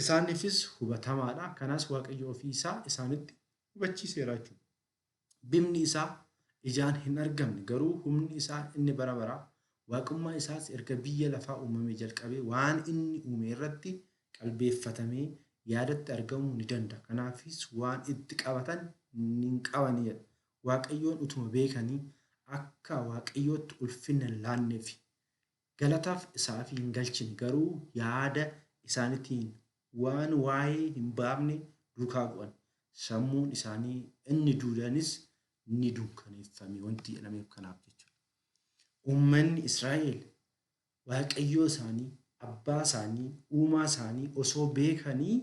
isaaniifis hubatamaadha. Kanaas Waaqayyo ofii isaa isaanitti hubachiiseera jechuudha. Bifni isaa ijaan hin argamne, garuu humni isaa inni bara baraa, waaqummaa isaas erga biyya lafaa uumamee jalqabee waan inni uume irratti qalbeeffatamee yaadatti argamuu ni danda'a. Kanaafis waan itti qabatan hin qabani jedha. Waaqayyoon utuma beekanii akka Waaqayyootti ulfina hin laanneef, galataaf isaaf hin galchine, garuu yaada isaaniitiin waan waa'ee hin baafne duukaa bu'an. Sammuun isaanii inni duudanis ni dunkaneeffame wanti jedhameef kanaaf jechuudha. Uummanni Israa'el Waaqayyoo isaanii, abbaa isaanii, uumaa isaanii osoo beekanii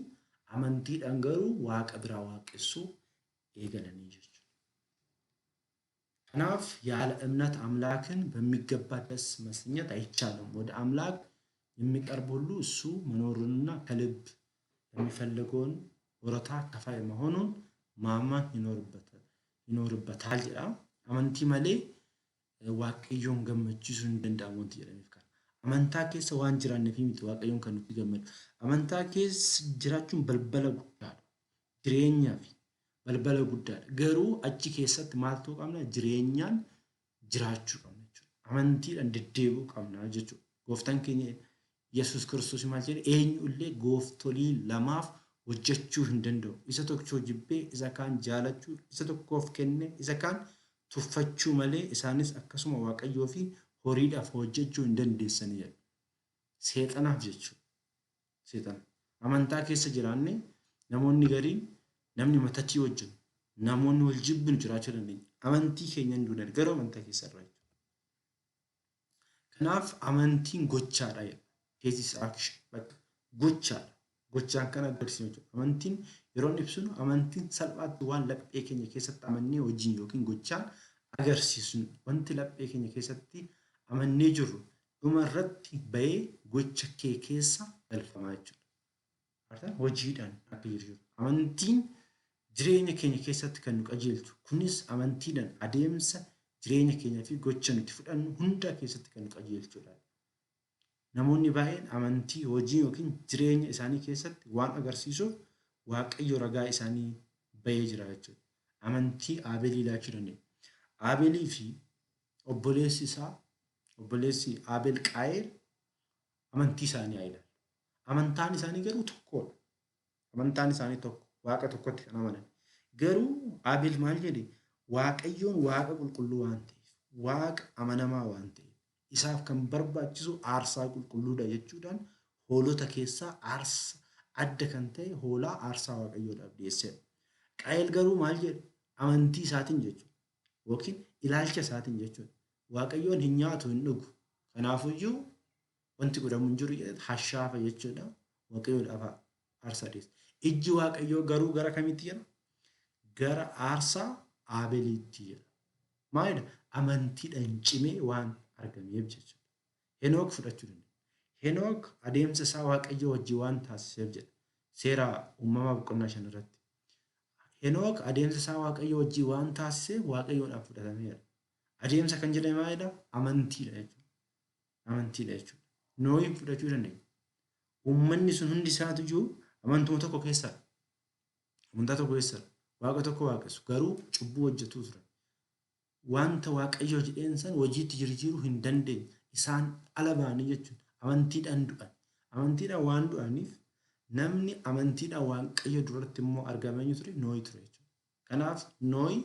amantiidhaan garuu waaqa biraa waaqessuu eegalanii jechuudha. Kanaaf ያለ እምነት አምላክን በሚገባ ደስ ማሰኘት አይቻልም። ወደ አምላክ የሚቀርብ ሁሉ እሱ መኖሩንና ከልብ የሚፈልገውን ወረታ ከፋይ መሆኑን ማመን ይኖርበታል jedha. Amantii malee Waaqayyoon gammachiisuu hin danda'amu wanti jedhameef kana. Amantaa keessa waan jiraanneef miti Waaqayyoon kan nutti gammadu. Amantaa keessa jiraachuun balbala guddaadha. Jireenyaaf balbala guddaadha. Garuu achi keessatti maal ta'uu qabna? Jireenyaan jiraachuu qabna jechuudha. Amantiidhaan deddeebi'uu qabna jechuudha. Gooftaan keenya Yesuus Kiristoos maal jedhe? Eenyu illee gooftolii lamaaf hojjechuu hin danda'u. Isa tokko jibbee isa kaan jaalachuu, isa tokkoof kenne isa kaan tuffachuu malee isaanis akkasuma Waaqayyoo fi horiidhaaf hojjechuu hin dandeessanii jedha. Seexanaaf jechuudha. Seexana. Amantaa keessa jiraanne namoonni gariin namni matatii hojjennu, namoonni wal jibbinu jiraachuu dandeenya. Amantii keenya hin duunan garuu amantaa keessa irraa jechuudha. Kanaaf amantiin gochaadha jedha. Faith is action. Bakka gochaadha. Gochaan kan agarsiisu jechuudha. Amantiin yeroo ibsinu, amantiin salphaatti waan laphee keenya keessatti amannee hojiin yookiin gochaan agarsiisnu, wanti laphee keenya keessatti amannee jirru dhuma irratti bahee gocha kee keessa galfamaa jechuudha. Hojiidhaan akka jiru. Amantiin jireenya keenya keessatti kan nu qajeelchu. Kunis amantiidhaan adeemsa jireenya keenyaa fi gocha nuti fudhannu hunda keessatti kan nu qajeelchudha. Namoonni baay'een amantii hojii yookiin jireenya isaanii keessatti waan agarsiisuuf Waaqayyo ragaa isaanii bahee jira jechuudha. Amantii Abeelii ilaachuu dandeenya. Abeelii fi obboleessi isaa, obboleessi Abeel Qaayeel, amantii isaanii haa ilaallu. Amantaan isaanii garuu tokkodha. Amantaan isaanii tokko. Waaqa tokkotti kan amanan. Garuu Abeel maal jedhe? Waaqayyoon Waaqa qulqulluu waan ta'eef, Waaqa amanamaa waan ta'eef, isaaf kan barbaachisu aarsaa qulqulluudha jechuudhaan hoolota keessaa aarsa adda kan ta'e hoolaa aarsaa Waaqayyoodhaaf dhiyeesseera. Qaayel garuu maal jedhe? Amantii isaatiin jechuudha. Yookiin ilaalcha isaatiin jechuudha. Waaqayyoon hin nyaatu hin dhugu. Kanaafuyyuu wanti godhamu hin jiru jedhe hashaafa jechuudha. Waaqayyoodhaaf aarsaa dhiyeesse. Ijji Waaqayyoo garuu gara kamitti jedha? Gara aarsaa Aabeliitti jedha. Maalidha? Amantiidhaan cimee waan argameef jechuudha. Henook fudhachuu dandeenya. Henook adeemsa isaa Waaqayyoo wajjin waan taasiseef jedha. Seera uumamaa boqonnaa 5 irratti. Henook adeemsa isaa Waaqayyoo wajjin waan taasiseef Waaqayyoodhaan fudhatameera. Adeemsa kan jedhame maalidha? Amantiidha jechuudha. Amantiidha jechuudha. Noohin fudhachuu dandeenya. Uummanni sun hundi isaatu iyyuu amantuma tokko keessadha. Amantaa tokko keessadha. Waaqa tokko waaqessu. Garuu cubbuu hojjetuu turan. Wanta Waaqayyo jedheen san hojiitti jirjiiruu hin dandeenye. Isaan ala ba'anii jechuudha. Amantiidhaan du'an. Amantiidhaan waan du'aniif namni amantiidhaan Waaqayyo duratti immoo argame eenyu ture? Noohi ture jechuudha. Kanaaf Noohi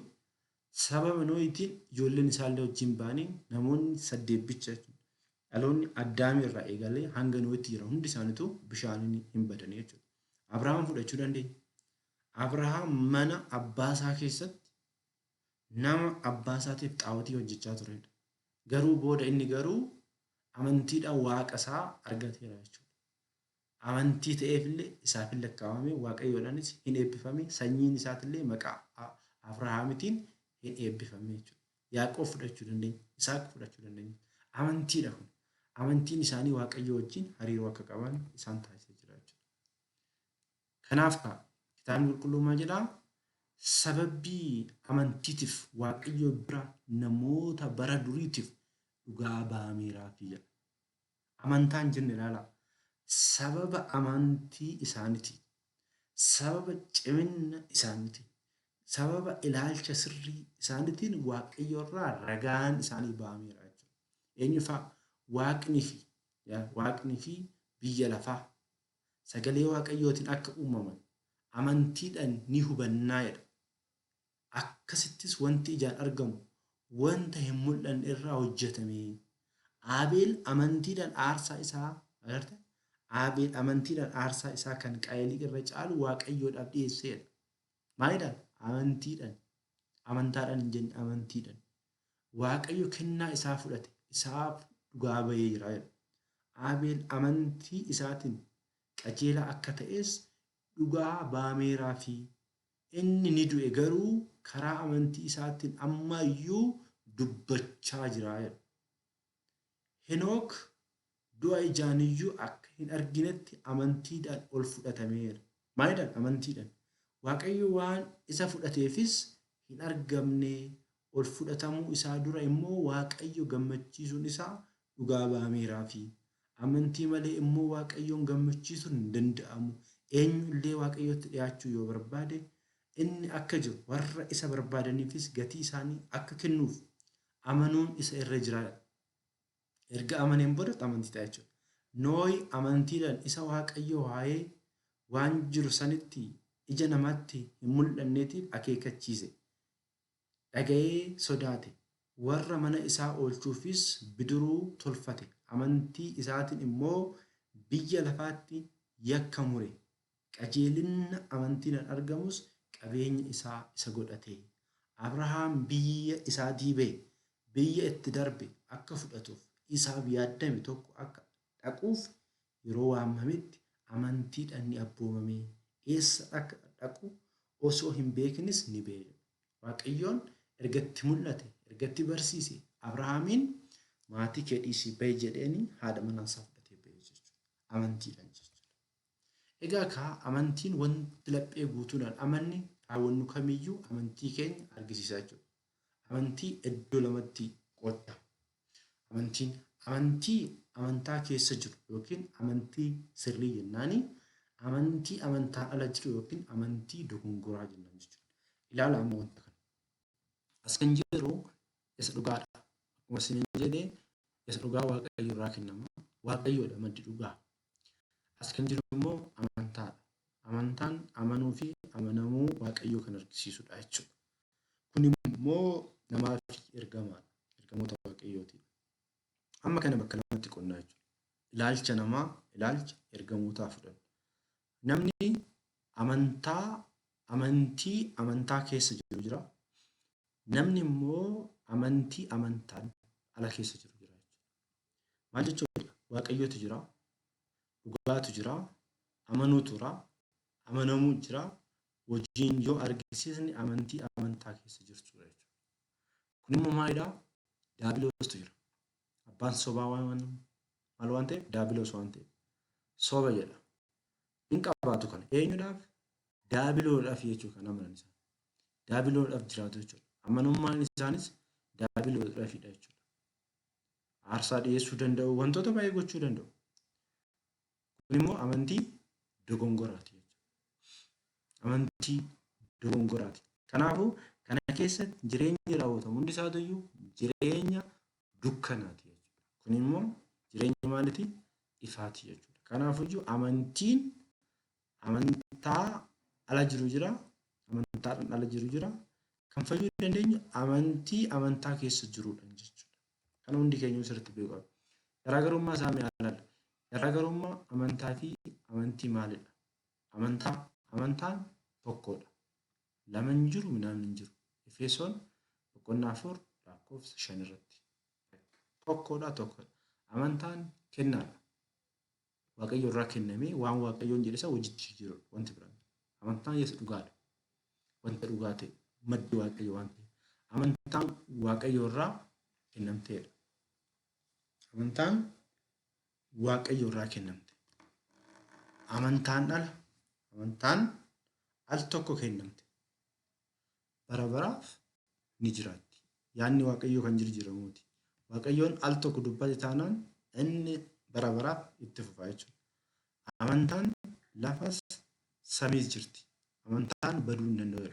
sababa Noohitiin ijoolleen isaallee wajjin ba'anii namoonni saddeet bicha jechuudha. Dhaloonni Addaamii irraa eegalee hanga Noohitti jiran hundi isaaniitu bishaaniin hin badanii jechuudha. Abrahaam fudhachuu dandeenya. Abrahaam mana abbaa isaa keessatti nama abbaa isaatiif xaawotii hojjechaa turedha. Garuu booda inni garuu amantiidhaan waaqa isaa argateera jechuudha. Amantii ta'eefillee isaaf hin lakkaa'amame, Waaqayyoodhaanis hin eebbifame, sanyiin isaatillee maqaa Abrahaamitiin hin eebbifame jechuudha. Yaaqoob fudhachuu dandeenya, Isaaq fudhachuu dandeenya. Amantiidha kun. Amantiin isaanii Waaqayyoo wajjin hariiroo akka qaban isaan taasisee jira jechuudha. Kanaaf kaa kitaabni qulqulluun maal jedhaa? Sababii amantiitiif Waaqayyo bira namoota bara duriitiif dhugaa ba'ameeraafi jedha. Amantaa hin jenne ilaalaa. Sababa amantii isaaniitiin, sababa ciminna isaaniitiin, sababa ilaalcha sirrii isaaniitiin Waaqayyo irraa ragaan isaanii ba'ameera jechuudha. Eenyu faa? Waaqni fi Waaqni fi biyya lafaa sagalee Waaqayyootiin akka uumaman amantiidhaan ni hubannaa jedha. Akkasittis wanti ijaan argamu wanta hin mul'anne irraa hojjetame. Abeel amantiidhaan aarsaa isaa agarte? Abeel amantiidhaan aarsaa isaa kan Qaayelii irra caalu Waaqayyoodhaaf dhiyeesseedha. Maalidhaan? Amantiidhaan. Amantaadhaan hin jenne amantiidhaan. Waaqayyo kennaa isaa fudhate isaaf dhugaa ba'ee jira jedha. Abeel amantii isaatiin qajeelaa akka ta'es dhugaa ba'ameeraafi. Inni ni du'e garuu karaa amantii isaatiin amma iyyuu dubbachaa jira jedha. Henook du'a ijaan iyyuu akka hin arginetti amantiidhaan ol fudhatameera. Maalidhaan? Amantiidhaan. Waaqayyo waan isa fudhateefis hin argamne, ol fudhatamuu isaa dura immoo Waaqayyo gammachiisuun isaa dhugaa ba'ameeraafi. Amantii malee immoo Waaqayyoon gammachiisuun hin danda'amu. Eenyu illee Waaqayyotti dhi'aachuu yoo barbaade, inni akka jiru, warra isa barbaadaniifis gatii isaanii akka kennuuf amanuun isa irra jira. Erga amaneen booda amantii ta'a jechuudha. Noohi amantiidhaan isa Waaqayyo waa'ee waan jiru sanitti ija namaatti hin mul'anneetiif akeekkachiise dhaga'ee sodaate. Warra mana isaa oolchuufis bidiruu tolfate. Amantii isaatiin immoo biyya lafaatti yakka mure. Qajeelinna amantiidhaan argamus qabeenya isaa isa godhate. Abrahaam biyya isaatii ba'e, biyya itti darbe akka fudhatuuf isaaf yaaddame tokko akka dhaquuf yeroo waamametti amantiidhaan ni abboomame. Eessa akka dhaqu osoo hin beekinis ni ba'e jedha. Waaqayyoon erga itti mul'ate, erga itti barsiise, Abrahaamiin maatii kee dhiisii ba'i jedheeni haadha manaa isaa fudhatee ba'e jechuudha. Amantiidhaan jechuudha. Egaa kaa amantiin wanti laphee guutuudhaan amanne raawwannu kamiyyuu amantii keenya argisiisa jechuudha. Amantii iddoo lamatti qoodda. Amantiin amantii amantaa keessa jiru yookiin amantii sirrii jennaani amantii amantaan ala jiru yookiin amantii dogongoraa jennaan jechuudha. Ilaala amma wanta kana. As kan jiru isa dhugaadha. Akkuma isiniin jedhe isa dhugaa Waaqayyo irraa kennama. Waaqayyoodha maddi dhugaa. As kan jiru immoo amantaadha. Amantaan amanuu fi amanamuu Waaqayyoo kan argisiisudha jechuudha. Kun immoo namaa fi ergamaadha. Ergamoota Waaqayyooti. Amma kana bakka lamatti qonnaa jechuudha. Ilaalcha namaa, ilaalcha ergamootaa fudhanna. Namni amantaa amantii amantaa keessa jiru jira. Namni immoo amantii amantaan ala keessa jiru jira jechuudha. Maal jechuudha? Waaqayyotu jira, dhugaatu jira, amanuutu jira, amanamuu jira, hojiin yoo argisiisni amantii amantaa keessa jirtudha jechuudha. Kun immoo maalidha? Daabiloostu jira. Abbaan sobaa waan maal waan ta'eef? Daabiloos waan ta'eef. Soba jedha. Hin qabaatu kana. Eenyudhaaf? Daabiloodhaaf jechuudha kan amanan isaan. Daabiloodhaaf jiraatu jechuudha. Amanummaan isaanis daabiloodhaafidha jechuudha. Aarsaa dhiyeessuu danda'u, wantoota baay'ee gochuu danda'u. Kun immoo amantii dogongoraati jechuudha. Amantii dogongoraati. Kanaafuu kana keessatti jireenyi raawwatamu hundi isaatuyyuu jireenya dukkanaati jechuudha. Kun immoo jireenya maaliiti? Ifaati jechuudha. Kanaafuyyuu amantiin amantaa ala jiru jira, amantaadhaan ala jiru jira. Kan fayyuu dandeenyu amantii amantaa keessa jiruudhaan jechuudha. Kana hundi keenya sirriitti beekuu qabna. Garaagarummaa isaa mee ilaalla. Garaagarummaa amantaa fi amantii maalidha? Amantaa amantaan tokkodha. Lama hin jiru minaan hin jiru. Efesoon boqonnaa 4 lakkoofsa 5 irratti. Tokkodha tokkodha. Amantaan kennaadha. Waaqayyo irraa kennamee waan Waaqayyoon jedhe isa hojiitti jijjiirudha wanti biraan. Amantaan Yesuus dhugaadha. Wanta dhugaa ta'e maddi Waaqayyo waan ta'eef. Amantaan Waaqayyo irraa kennamteedha. Amantaan Waaqayyo irraa kennamte. Amantaan ala amantaan al tokko kennamte. Bara baraaf ni jiraatti. Yaadni Waaqayyoo kan jijjiiramuuti. Waaqayyoon al tokko dubbate taanaan inni bara baraaf itti fufa jechuudha. Amantaan lafas samiis jirti. Amantaan baduu hin danda'u.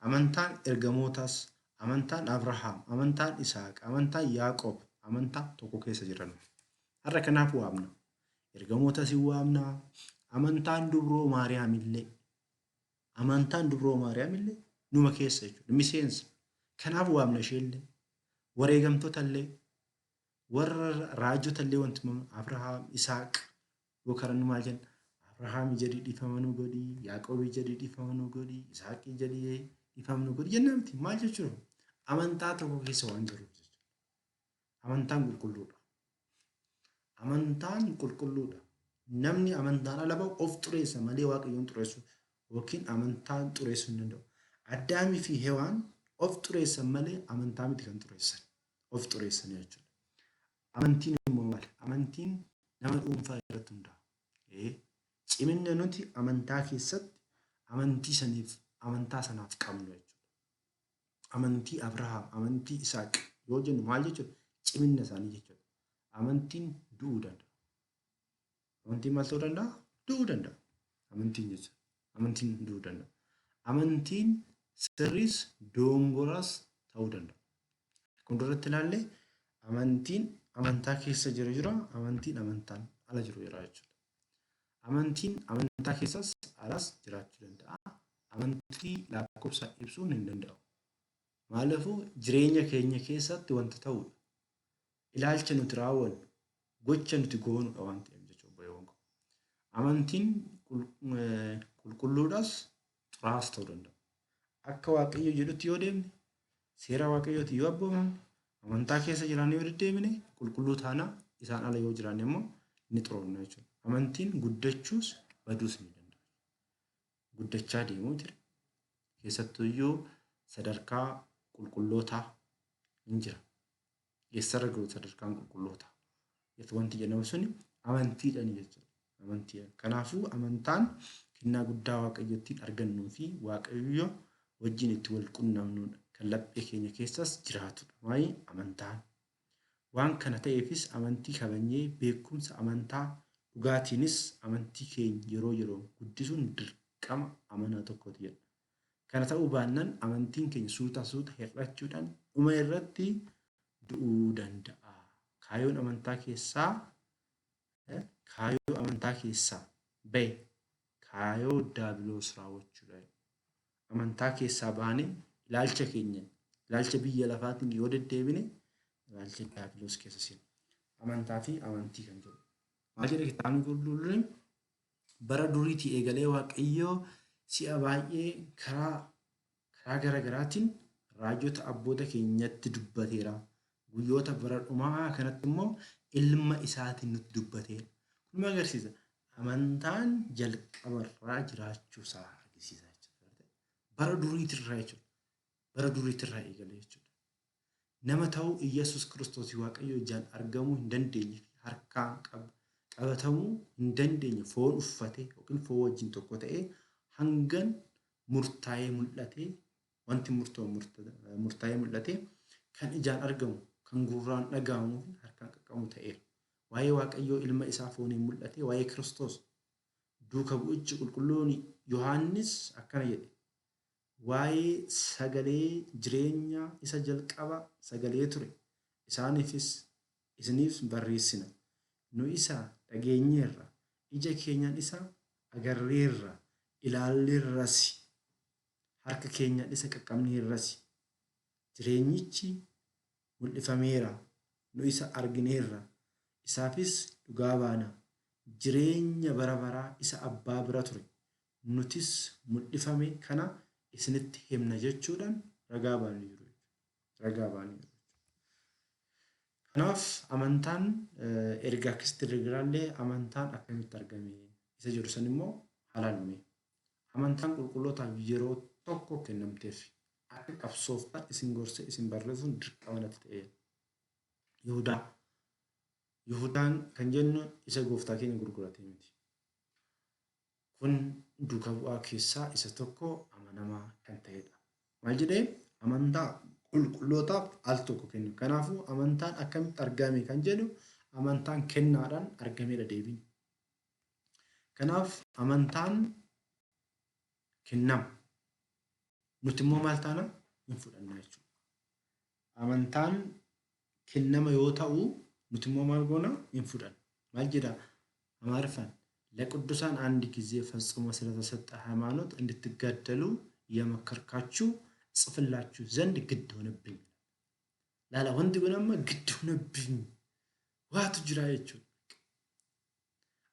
Amantaan ergamootaas, amantaan Abrahaam, amantaan Isaaq, amantaan Yaaqoob, amantaa tokko keessa jiran. Har'a kanaaf waamna. Ergamootas hin waamna. Amantaan dubroo Maariyaam illee Amantaan Dubroo Maariyaam illee numa keessa jechuudha. Miseensa. Kanaaf waamna isheellee. Wareegamtoota illee. Warra raajota illee wanti Abrahaam, Isaaq yoo karannu maal jenna? Abrahaam jedhii dhiifama nu godhi, Yaaqoobii jedhii dhiifama nu godhi, Isaaqii jedhii dhiifama nu godhi jennaa miti. Maal jechuudha? Amantaa tokko keessa waan jiruuf jechuudha. Amantaan qulqulluudha. Amantaan qulqulluudha. Namni amantaan ala ba'u of xureessa malee Waaqayyoon xureessu yookiin amantaan xureessuu hin danda'u. Addaamii fi Hewaan of xureessan malee amantaa miti kan xureessan. Of xureessan jechuudha. Amantiin immoo maali? Amantiin nama dhuunfaa irratti hundaa'a. Cimina nuti amantaa keessatti amantii saniif amantaa sanaaf qabnu jechuudha. Amantii Abrahaam, amantii Isaaq yoo jennu maal jechuudha? Cimina isaanii jechuudha. Amantiin du'uu danda'a. Amantiin maal ta'uu danda'a? Du'uu danda'a. Amantiin jechuudha. Amantiin du'uu danda'a. Amantiin sirriis doongoraas ta'uu danda'a. Akkuma duratti ilaalle amantiin amantaa keessa jiru jira, amantiin amantaan ala jiru jira jechuudha. Amantiin amantaa keessas alas jiraachuu danda'a. Amantii lakkoofsaan ibsuun hin danda'amu. Maaliifuu jireenya keenya keessatti wanta ta'udha. Ilaalcha nuti raawwannu, gocha nuti goonudha waan ta'eef jechuudha obboleewwan koo. Amantiin qulqulluudhas xuraas ta'uu danda'a. Akka Waaqayyo jedhutti yoo deemne, seera Waaqayyooti yoo abboomamne, amantaa keessa jiraanne yoo deddeebine qulqulluu taana, isaan ala yoo jiraanne immoo ni xuroofna jechuudha. Amantiin guddachuus baduus ni danda'a. Guddachaa deemuu jira. Keessattuyyuu sadarkaa qulqullootaa hin jira. Eessarra gahu sadarkaan qulqullootaa? Wanti jedhamu suni amantiidhaan jechuudha. Amantiidhaan. Kanaafuu amantaan kennaa guddaa Waaqayyo ittiin argannuu fi Waaqayyo wajjin itti wal qunnamnudha. Kan laphee keenya keessas jiraatudha. Maali? Amantaan. Waan kana ta'eefis amantii kabajnee beekumsa amantaa dhugaatiinis amantii keenya yeroo yeroon guddisuun dirqama amanaa tokkooti jedha. Kana ta'uu baannaan amantiin keenya suuta suuta hir'achuudhaan dhuma irratti du'uu danda'a. Kaayoon amantaa keessaa kaayoo amantaa amantaa keessaa ba'e kaayoo daabiloos raawwachuudha. Amantaa keessaa baanee ilaalcha keenya ilaalcha biyya lafaatiin yoo deddeebine ilaalcha daabiloos keessa seena. Amantaa fi amantii kan jedhu. Maal jedha kitaabni qulqulluun? Bara duriitii eegalee Waaqayyoo si'a baay'ee karaa karaa gara garaatiin raajota abboota keenyatti dubbateera. Guyyoota bara dhumaa kanatti immoo ilma isaatiin nutti dubbateera. Kun maal agarsiisa? Amantaan jalqabarraa jiraachuu isaa argisiisa jechuudha. Bara duriitirraa jechuudha. Bara duriitirraa eegalee jechuudha. Nama ta'uu Iyyasuus Kiristoos Waaqayyo ijaan argamuu hin dandeenye fi harkaan qabatamuu hin dandeenye foon uffatee yookiin foon wajjin tokko ta'ee hangan murtaa'ee mul'atee wanti murtaa'ee mul'atee kan ijaan argamu, kan gurraan dhaga'amuu fi harkaan qaqqabamu ta'eera. Waa'ee Waaqayyoo ilma isaa fooniin mul'ate, waa'ee Kiristoos duuka bu'ichi qulqulluun Yohaannis akkana jedhe. Waa'ee sagalee jireenyaa isa jalqaba sagalee ture isaaniifis isiniif barreessina. Nu isa dhageenyeerra, ija keenyaan isa agarreerra, ilaalleerrasi. Harka keenyaan isa qaqqabneerrasi. Jireenyichi mul'ifameera, nu isa argineerra, isaafis dhugaa baana. Jireenya bara baraa isa Abbaa bira ture, nutis mul'ifame kana isinitti himna jechuudhaan ragaa ba'anii jiru. Ragaa ba'anii jiru. Kanaaf amantaan erga akkasitti irra amantaan akkamitti argame isa jedhu san immoo halaalme. Amantaan qulqullootaaf yeroo tokko kennamteef akka qabsooftan isin gorsee isin barreessuun dirqama natti ta'eera. Yihudaa. Yihudaan kan jennu isa gooftaa keenya gurgurate miti. Kun duuka bu'aa keessaa isa tokko amanamaa kan ta'edha. Maal jedhee amantaa qulqullootaaf al tokko kennu. Kanaafuu amantaan akkamitti argame kan jedhu amantaan kennaadhaan argamedha deebiin. Kanaaf amantaan kennama. Nuti immoo maal taana? Hin fudhanna jechuudha. Amantaan kennama yoo ta'u nuti immoo maal goona? Hin fudhanna. Maal jedha Amaariffaan? ለቅዱሳን አንድ ጊዜ ፈጽሞ ስለተሰጠ ሃይማኖት እንድትጋደሉ እየመከርካችሁ እጽፍላችሁ ዘንድ ግድ ሆነብኝ። Laala wanti kun amma ግድ ሆነብኝ waatu jira jechuudha.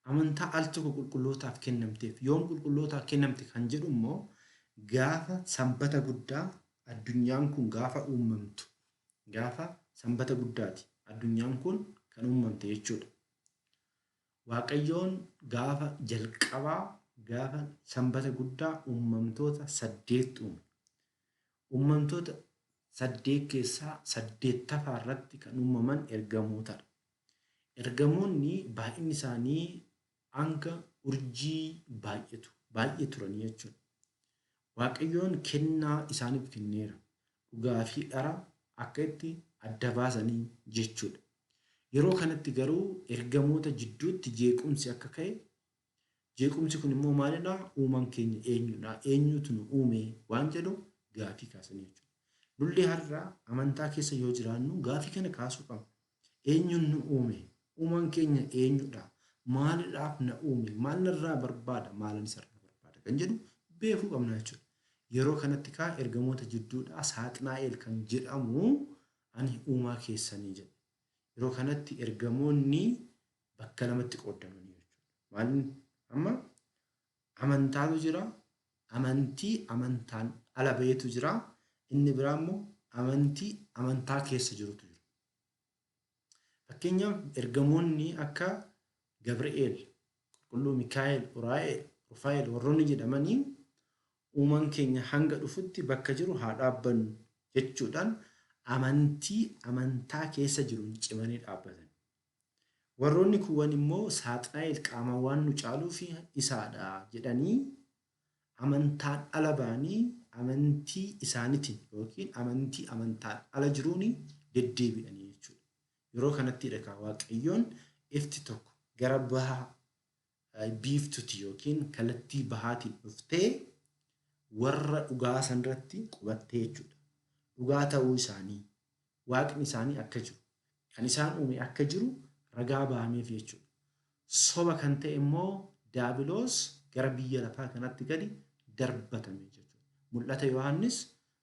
Amantaa al tokko qulqullootaaf kennamteef yoom qulqullootaaf kennamte kan jedhu immoo gaafa sanbata guddaa addunyaan kun gaafa uumamtu gaafa sanbata guddaati addunyaan kun kan uumamte jechuudha. Waaqayyoon gaafa jalqabaa gaafa sanbata guddaa uumamtoota 8 uume. Uumamtoota 8 keessaa 8ffaa irratti kan uumaman ergamootadha. Ergamoonni baay'inni isaanii hanga urjii baay'atu baay'ee turanii jechuudha. Waaqayyoon kennaa isaaniif kenneera. Dhugaa fi dhara akka itti adda baasanii jechuudha. Yeroo kanatti garuu ergamoota jidduutti jeequmsi akka ka'e jeequmsi kun immoo maalidha? Uumaan keenya eenyudha? Eenyutu nu uume? Waan jedhu gaafii kaasanii jechuudha. Nullee har'a amantaa keessa yoo jiraannu gaafii kana kaasuu qabna. Eenyuun nu uume? Uumaan keenya eenyudha? Maalidhaaf na uume? Maal narraa barbaada? Maalan isarraa barbaada? Kan jedhu beekuu qabna jechuudha. Yeroo kanatti kaa ergamoota jidduudhaa Saaxinaa'el kan jedhamu ani uumaa keessanii jedhe. Yeroo kanatti ergamoonni bakka lamatti qoodamanii jechuudha. Maal amma amantaatu jira, amantii amantaan ala ba'etu jira, inni biraa immoo amantii amantaa keessa jirutu jira. Fakkeenyaaf ergamoonni akka Gabri'eel, Qulqulluu Mikaa'el, Uraa'el, Rufaa'el warroonni jedhamanii uumaan keenya hanga dhufutti bakka jiru haa dhaabbannu jechuudhaan amantii amantaa keessa jiruun cimanii dhaabbatan. Warroonni kuuwwan immoo Saaxinaa'el qaamaan waan nu caaluu fi isaadha jedhanii amantaan ala ba'anii amantii isaaniitiin yookiin amantii amantaan ala jiruun deddeebi'anii jechuudha. Yeroo kanatti dha Waaqayyoon ifti tokko gara baha biiftuti yookiin kallattii bahaatiin dhuftee warra dhugaa sanarratti qubattee jechuudha. Dhugaa ta'uu isaanii, waaqni isaanii akka jiru, kan isaan uume akka jiru ragaa bahameef jechuudha. Soba kan ta'e immoo Daabiloos gara biyya lafaa kanatti gadi darbatame jechuudha. Mul'ata Yohaannis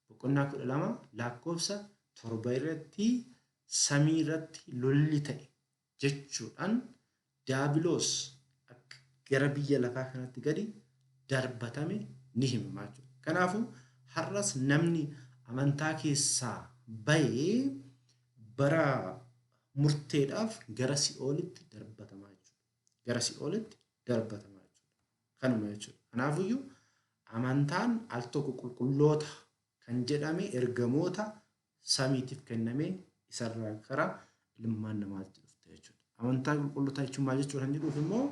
boqonnaa 12 lakkoofsa 7 irratti samii irratti lolli ta'e jechuudhaan Daabiloos akka gara biyya lafaa kanatti gadi darbatame ni himama jechuudha. Kanaafuu har'as namni amantaa keessaa bahee bara murteedhaaf gara si'oolitti darbatamaa jechuudha. Gara si'oolitti darbatamaa jechuudha. Kanuma jechuudha. Kanaafuyyuu amantaan al tokko qulqulloota kan jedhame ergamoota samiitiif kenname isarraa gara ilmaan namaatti dhufte jechuudha. Amantaa qulqullootaa jechuun maal jechuudha kan jedhuuf immoo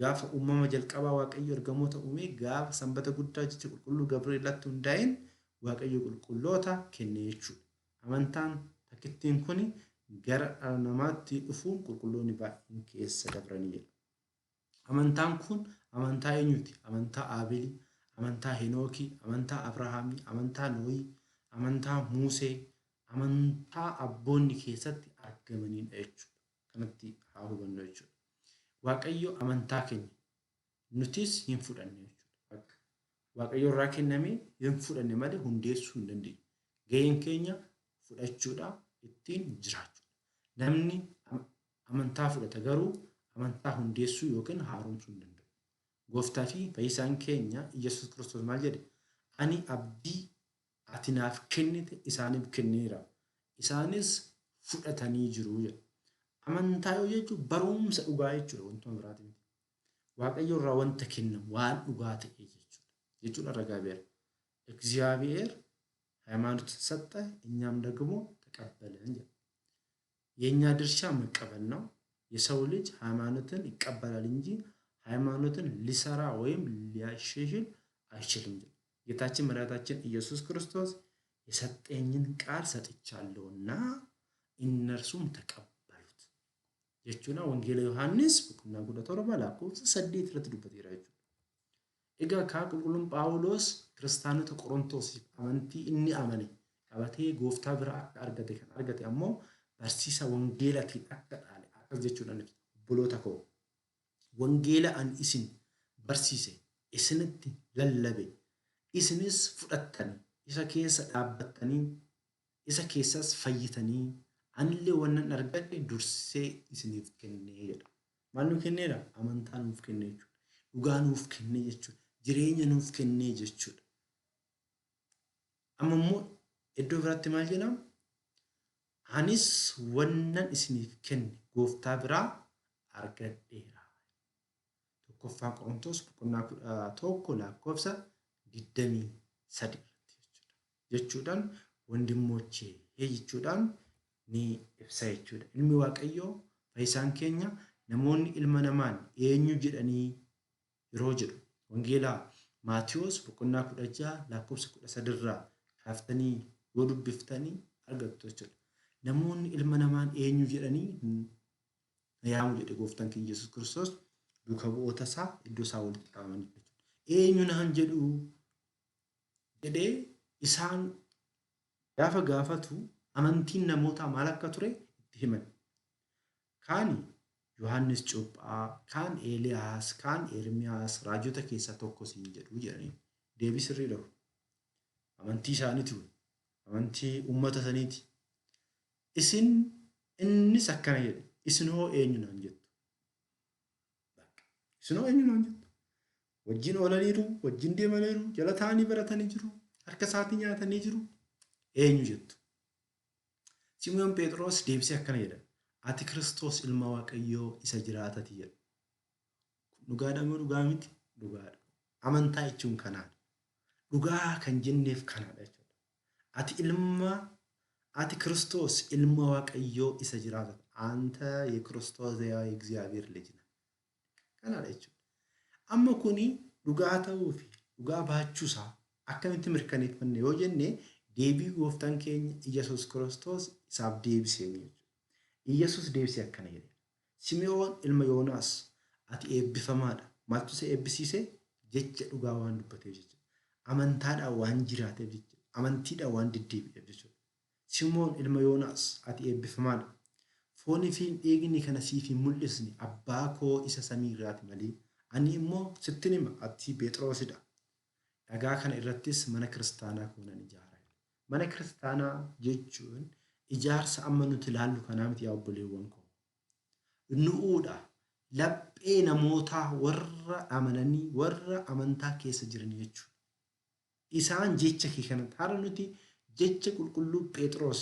gaafa uumama jalqabaa Waaqayyo ergamoota uumee gaafa sanbata guddaa jecha qulqulluu Gabri'eelatti hundaa'een Waaqayyo qulqulloota kenne jechuudha. Amantaan takkittiin kun gara dhala namaatti dhufuun qulqulloonni baay'een keessa dabranii jedha. Amantaan kun amantaa eenyuti? Amantaa Abeelii, amantaa Henookii, amantaa Abrahaamii, amantaa Nohii, amantaa Muusee, amantaa abboonni keessatti argamanidha jechuudha. Kanatti haa hubannu jechuudha. Waaqayyo amantaa kenne nutis hin fudhanne jechuudha. Waaqayyo irraa kenname hin fudhanne malee hundeessuu hin dandeenyu. Gaheen keenya fudhachuudha, ittiin jiraachuudha. Namni amantaa fudhata garuu amantaa hundeessuu yookiin haaromsuu hin danda'u. Gooftaa fi fayyisaan keenya Iyyasuus Kiristoos maal jedhe? Ani abdii ati naaf kennite isaaniif kenneera, isaanis fudhatanii jiru jedha. Amantaa yoo jechuun barumsa dhugaa jechuudha, wantuma biraati miti. Waaqayyo irraa wanta kennamu waan dhugaa ta'e jechuudha. Jechuudha ragaa beera. እግዚአብሔር ሃይማኖትን ሰጠ፣ እኛም ደግሞ ተቀበልን jedha። የእኛ ድርሻ መቀበል ነው። የሰው ልጅ ሃይማኖትን ይቀበላል እንጂ ሃይማኖትን ሊሰራ ወይም ሊያሻሽል አይችልም። ጌታችን መድኃኒታችን ኢየሱስ ክርስቶስ የሰጠኝን ቃል ሰጥቻለሁና እነርሱም ተቀበሉት jechuudha. Wangeela Yohaannis boqonnaa 17 lakkoofsa 8 irratti dubbateera jechuudha. Egaa kaa qulqulluun Phaawulos kiristaanota Qorontosiif amantii inni amane qabatee gooftaa biraa akka argate kan argate ammoo barsiisa wangeelatiin akka dhaale akkas jechuudhaan ibsa. Obboloota koo, wangeela ani isin barsiise isinitti lallabe isinis fudhattanii isa keessa dhaabbattanii isa keessas fayyitanii anillee wannan argadhe dursee isiniif kennee jedha. Maal nuuf kenneera? Amantaa nuuf kenne jechuudha. Dhugaa nuuf kenne jechuudha. Jireenya nuuf kennee jechuudha. Amma immoo iddoo biraatti maal jedhama? Anis wannan isiniif kenne gooftaa biraa argadheera. Tokkoffaa Qorontos boqonnaa 11 lakkoofsa 23 irratti jechuudha. Jechuudhaan wandimmochee jechuudhaan ni ibsa jechuudha. Ilmi Waaqayyoo fayyisaan keenya namoonni ilma namaan eenyu jedhanii yeroo jedhu Wangeelaa Maatiyoos boqonnaa 16 lakkoofsa 13 irraa kaaftanii yoo dubbiftanii argattu jechuudha. Namoonni ilma namaan eenyu jedhanii na yaamu jedhe gooftaan keenya Yesuus Kiristoos duuka bu'oota isaa iddoo isaa walitti qabamanii jechuudha. Eenyu naan jedhu jedhee isaan gaafa gaafatu amantiin namootaa maal akka ture itti himan. Kaani Yohaannis Cuuphaa, kaan Eeliyaas, kaan Ermiyaas, raajota keessaa tokko siin jedhu jedhanii. Deebii sirrii dhabu. Amantii isaaniiti kun. Amantii uummata saniiti. Isin innis akkana jedhe. Isin hoo eenyu naan jettu? Isin hoo eenyu naan jettu? Wajjin oolaniiru, wajjin deemaniiru, jala taa'anii baratanii jiru, harka isaatii nyaatanii jiru. Eenyu jettu? Simoon Phexros deebisee akkana jedha. Ati Kiristoos ilma Waaqayyoo isa jiraatati jedha. Dhugaadha moo dhugaa miti? Dhugaadha. Amantaa jechuun kanaadha. Dhugaa kan jenneef kanaadha jechuudha. Ati ilma ati Kiristoos ilma Waaqayyoo isa jiraatati. አንተ የክርስቶስ የእግዚአብሔር ልጅ ነህ. Kanaadha jechuudha. Amma kuni dhugaa ta'uu fi dhugaa baachuusaa akkamitti mirkaneeffanne yoo jenne deebii gooftaan keenya Iyyasuus Kiristoos isaaf deebisee jechuudha. Iyyasuus deebisee akkana jedhe. Simi'oon ilma Yoonaas ati eebbifamaadha. Maaltu isa eebbisiise? Jecha dhugaa waan dubbateef jechuudha. Amantaadhaan waan jiraateef jechuudha. Amantiidhaan waan deddeebi'eef jechuudha. Simoon ilma Yoonaas ati eebbifamaadha. Foonii fi dhiigni kana siif hin mul'isne abbaa koo isa samii irraati malee. Ani immoo sittin hima ati Phexrosidha. Dhagaa kana irrattis mana kiristaanaa koo nan ijaara. Mana kiristaanaa jechuun ijaarsa amma nuti ilaallu kanaa miti yaa obboleewwan koo. Nu'uudha. Laphee namootaa warra amananii warra amantaa keessa jiran jechuudha. Isaan jecha kee kanatti har'a nuti jecha qulqulluu Phexros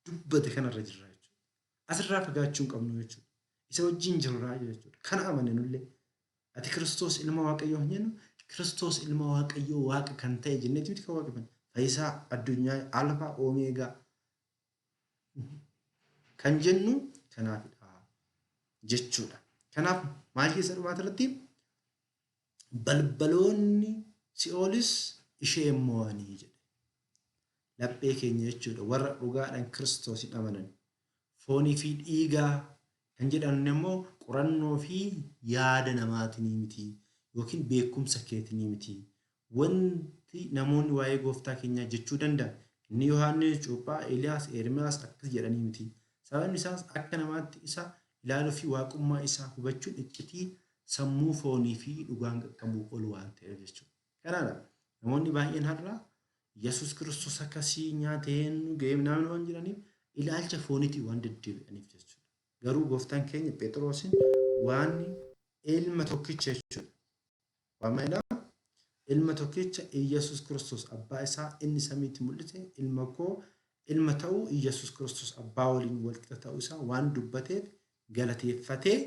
dubbate kanarra jirra jechuudha. Asirraa fagaachuu hin qabnu jechuudha. Isa wajjin jirra jechuudha. Kana amane nullee. Ati Kiristoos ilma Waaqayyoo hin jennu, Kiristoos ilma Waaqayyoo Waaqa kan ta'e jenneeti miti kan waaqeffannu. Fayyisaa addunyaa Alfaa Oomeegaa kan jennu kanaafidha jechuudha. Kanaaf maal keessa dhumaati irratti balbaloonni si'oolis ishee mo'anii jedhe. Laphee keenya jechuudha warra dhugaadhaan Kiristoosiin amanan. Foonii fi dhiigaa kan jedhan immoo qorannoo fi yaada namaatinii miti yookiin beekumsa keetinii miti. Wanti namoonni waa'ee gooftaa keenyaa jechuu danda'an inni Yohaannis Cuuphaa, Eeliyaas, Ermiyaas akkas jedhanii miti. Sababni isaas akka namaatti isa ilaaluu fi waaqummaa isaa hubachuun iccitii sammuu foonii fi dhugaan qaqqabuu ol waan ta'eef jechuudha. Kanaadha namoonni baay'een har'a Yesuus Kiristoos akkasii nyaatee nu ga'ee namni waan jedhaniif ilaalcha fooniitiin waan deddeebi'aniif jechuudha. Garuu gooftaan keenya Phexrosin waan ilma tokkicha jechuudha. Waan maalidhaa? Ilma tokkicha Iyyasuus Kiristoos abbaa isaa inni samiitti mul'ise ilma koo ilma ta'uu Iyyasuus Kiristoos abbaa waliin walqixa ta'uu isaa waan dubbateef galateeffatee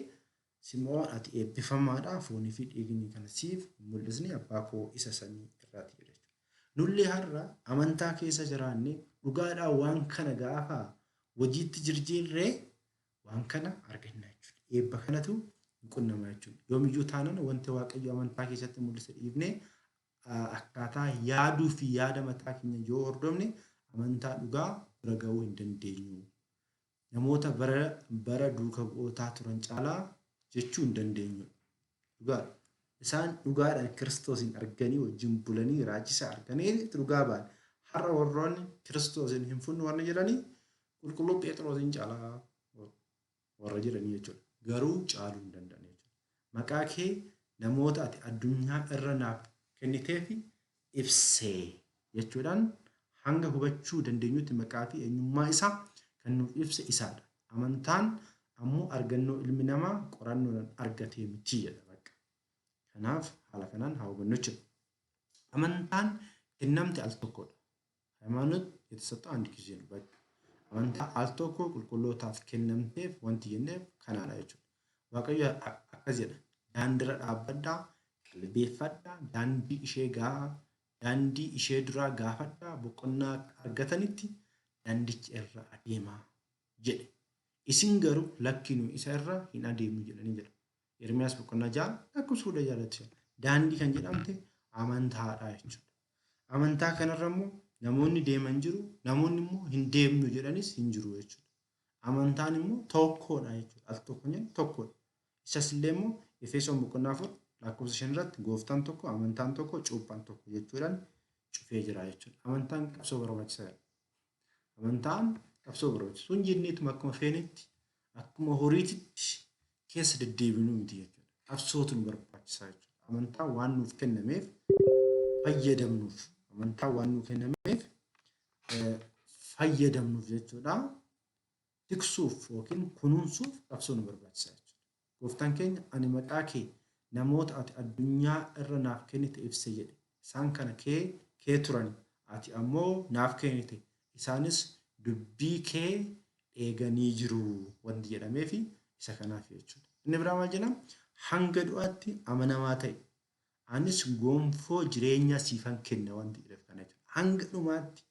Sim'oon ati eebbifamaadha foonii fi dhiigni kana siif hin mul'isne abbaa koo isa samii irraati jedhe jechuudha. Nullee har'a amantaa keessa jiraanne dhugaadhaan waan kana gaafa hojiitti jirjiirree waan kana arganna jechuudha. Eebba kanatu nu qunnama jechuudha. Yoomiyyuu taanaan wanti Waaqayyo amantaa keessatti mul'ise dhiifnee akkaataa yaaduu fi yaada mataa keenya yoo hordofne amantaa dhugaa bira ga'uu hin dandeenyu. Namoota bara bara duuka bu'ootaa turan caalaa jechuu hin dandeenyu. Dhugaadha. Isaan dhugaadhaan Kiristoosiin arganii wajjin bulanii raajisa arganii dhugaa ba'an. Har'a warroonni Kiristoosiin hin funnu warra jedhanii qulqulluu Phexroosiin caalaa warra jedhanii jechuudha. Garuu caaluu hin danda'an jechuudha. Maqaa kee namoota ati addunyaa irra naaf kenniteef ibsee jechuudhaan hanga hubachuu dandeenyutti maqaa fi eenyummaa isaa kan nuuf ibse isaadha. Amantaan ammoo argannoo ilmi namaa qorannoodhaan argatee miti jedha bakka. Kanaaf haala kanaan haa hubannu jechuudha. Amantaan kennamte al tokkodha. ሃይማኖት የተሰጠው አንድ ጊዜ ነው። በቃ amantaa al tokko qulqullootaaf kennamteef wanti jenneef kanaadha jechuudha. Waaqayyo akkas jedha daandiirra dhaabbadhaa, qalbeeffadhaa, daandii ishee gaa daandii ishee duraa gaafadhaa, boqonnaa argatanitti daandicha irra adeemaa jedhe. Isin garuu lakki nu isa irra hin adeemnu jedhanii jedha. Ermiyaas boqonnaa 6 lakkoofsa 16 irratti daandii kan jedhamte amantaadha jechuudha. Amantaa kanarra immoo namoonni deeman jiru, namoonni immoo hin deemnu jedhanis hin jiru jechuudha. Amantaan immoo tokkodha jechuudha. Al tokko jennu tokkodha. Isas illee immoo Efesoon boqonnaa 4 lakkoofsa 5 irratti gooftaan tokko, amantaan tokko, cuuphaan tokko jechuudhaan cufee jira jechuudha. Amantaan qabsoo barbaachisaadha. Amantaan qabsoo barbaachisu. Sun jenneetuma akkuma feenetti akkuma horiititti keessa deddeebinuu miti jechuudha. Qabsootu nu barbaachisaa jechuudha. Amantaan waan nuuf kennameef fayyadamnuuf amantaan waan nuuf kennameef fayyadamnuuf jechuudha. Tiksuuf yookiin kunuunsuuf qabsoo nu barbaachisa jechuudha. Gooftaan keenya ani maqaa kee namoota ati addunyaa irra naaf kennite ibse jedhe. Isaan kana kee kee turan ati ammoo naaf kennite. Isaanis dubbii kee eeganii jiru wanti jedhameefi isa kanaaf jechuudha. Inni biraa maal jedha? Hanga du'aatti amanamaa ta'e. Anis gonfoo jireenyaa siifan kenna wanti jedheef kana jechuudha. Hanga dhumaatti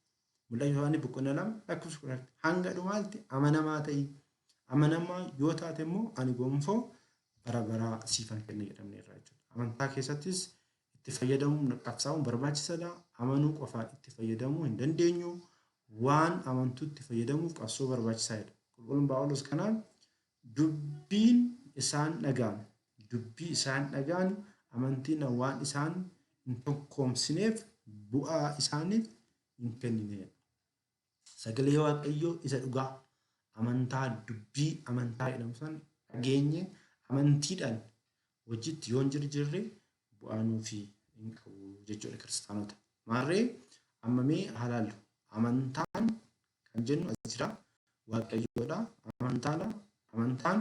Mul'ata Yohaannis boqonnaa 2 lakkoofsa 10 hanga dhumaatti amanamaa ta'i. Amanamaa yoo taate immoo ani gonfoo bara baraa siifan kenna jedhamneerra jechuudha. Amantaa keessattis itti fayyadamuun qabsaa'uun barbaachisaadha. Amanuu qofaan itti fayyadamuu hin dandeenyu. Waan amantuutti fayyadamuuf qabsoo barbaachisaadha. Qulqulluun Phaawulos kanaaf dubbiin isaan dhagaan dubbii isaan dhagaan amantiin waan isaan hin tokkoomsineef bu'aa isaaniif hin kennine. Sagalee Waaqayyoo isa dhugaa amantaa dubbii amantaa jedhamu sana dhageenye amantiidhaan hojiitti yoo hin jirjirre bu'aa nuufi hin qabu jechuudha kiristaanota. Maarree amma mee haa laallu. Amantaan kan jennu as jira. Waaqayyoodha. Amantaadha. Amantaan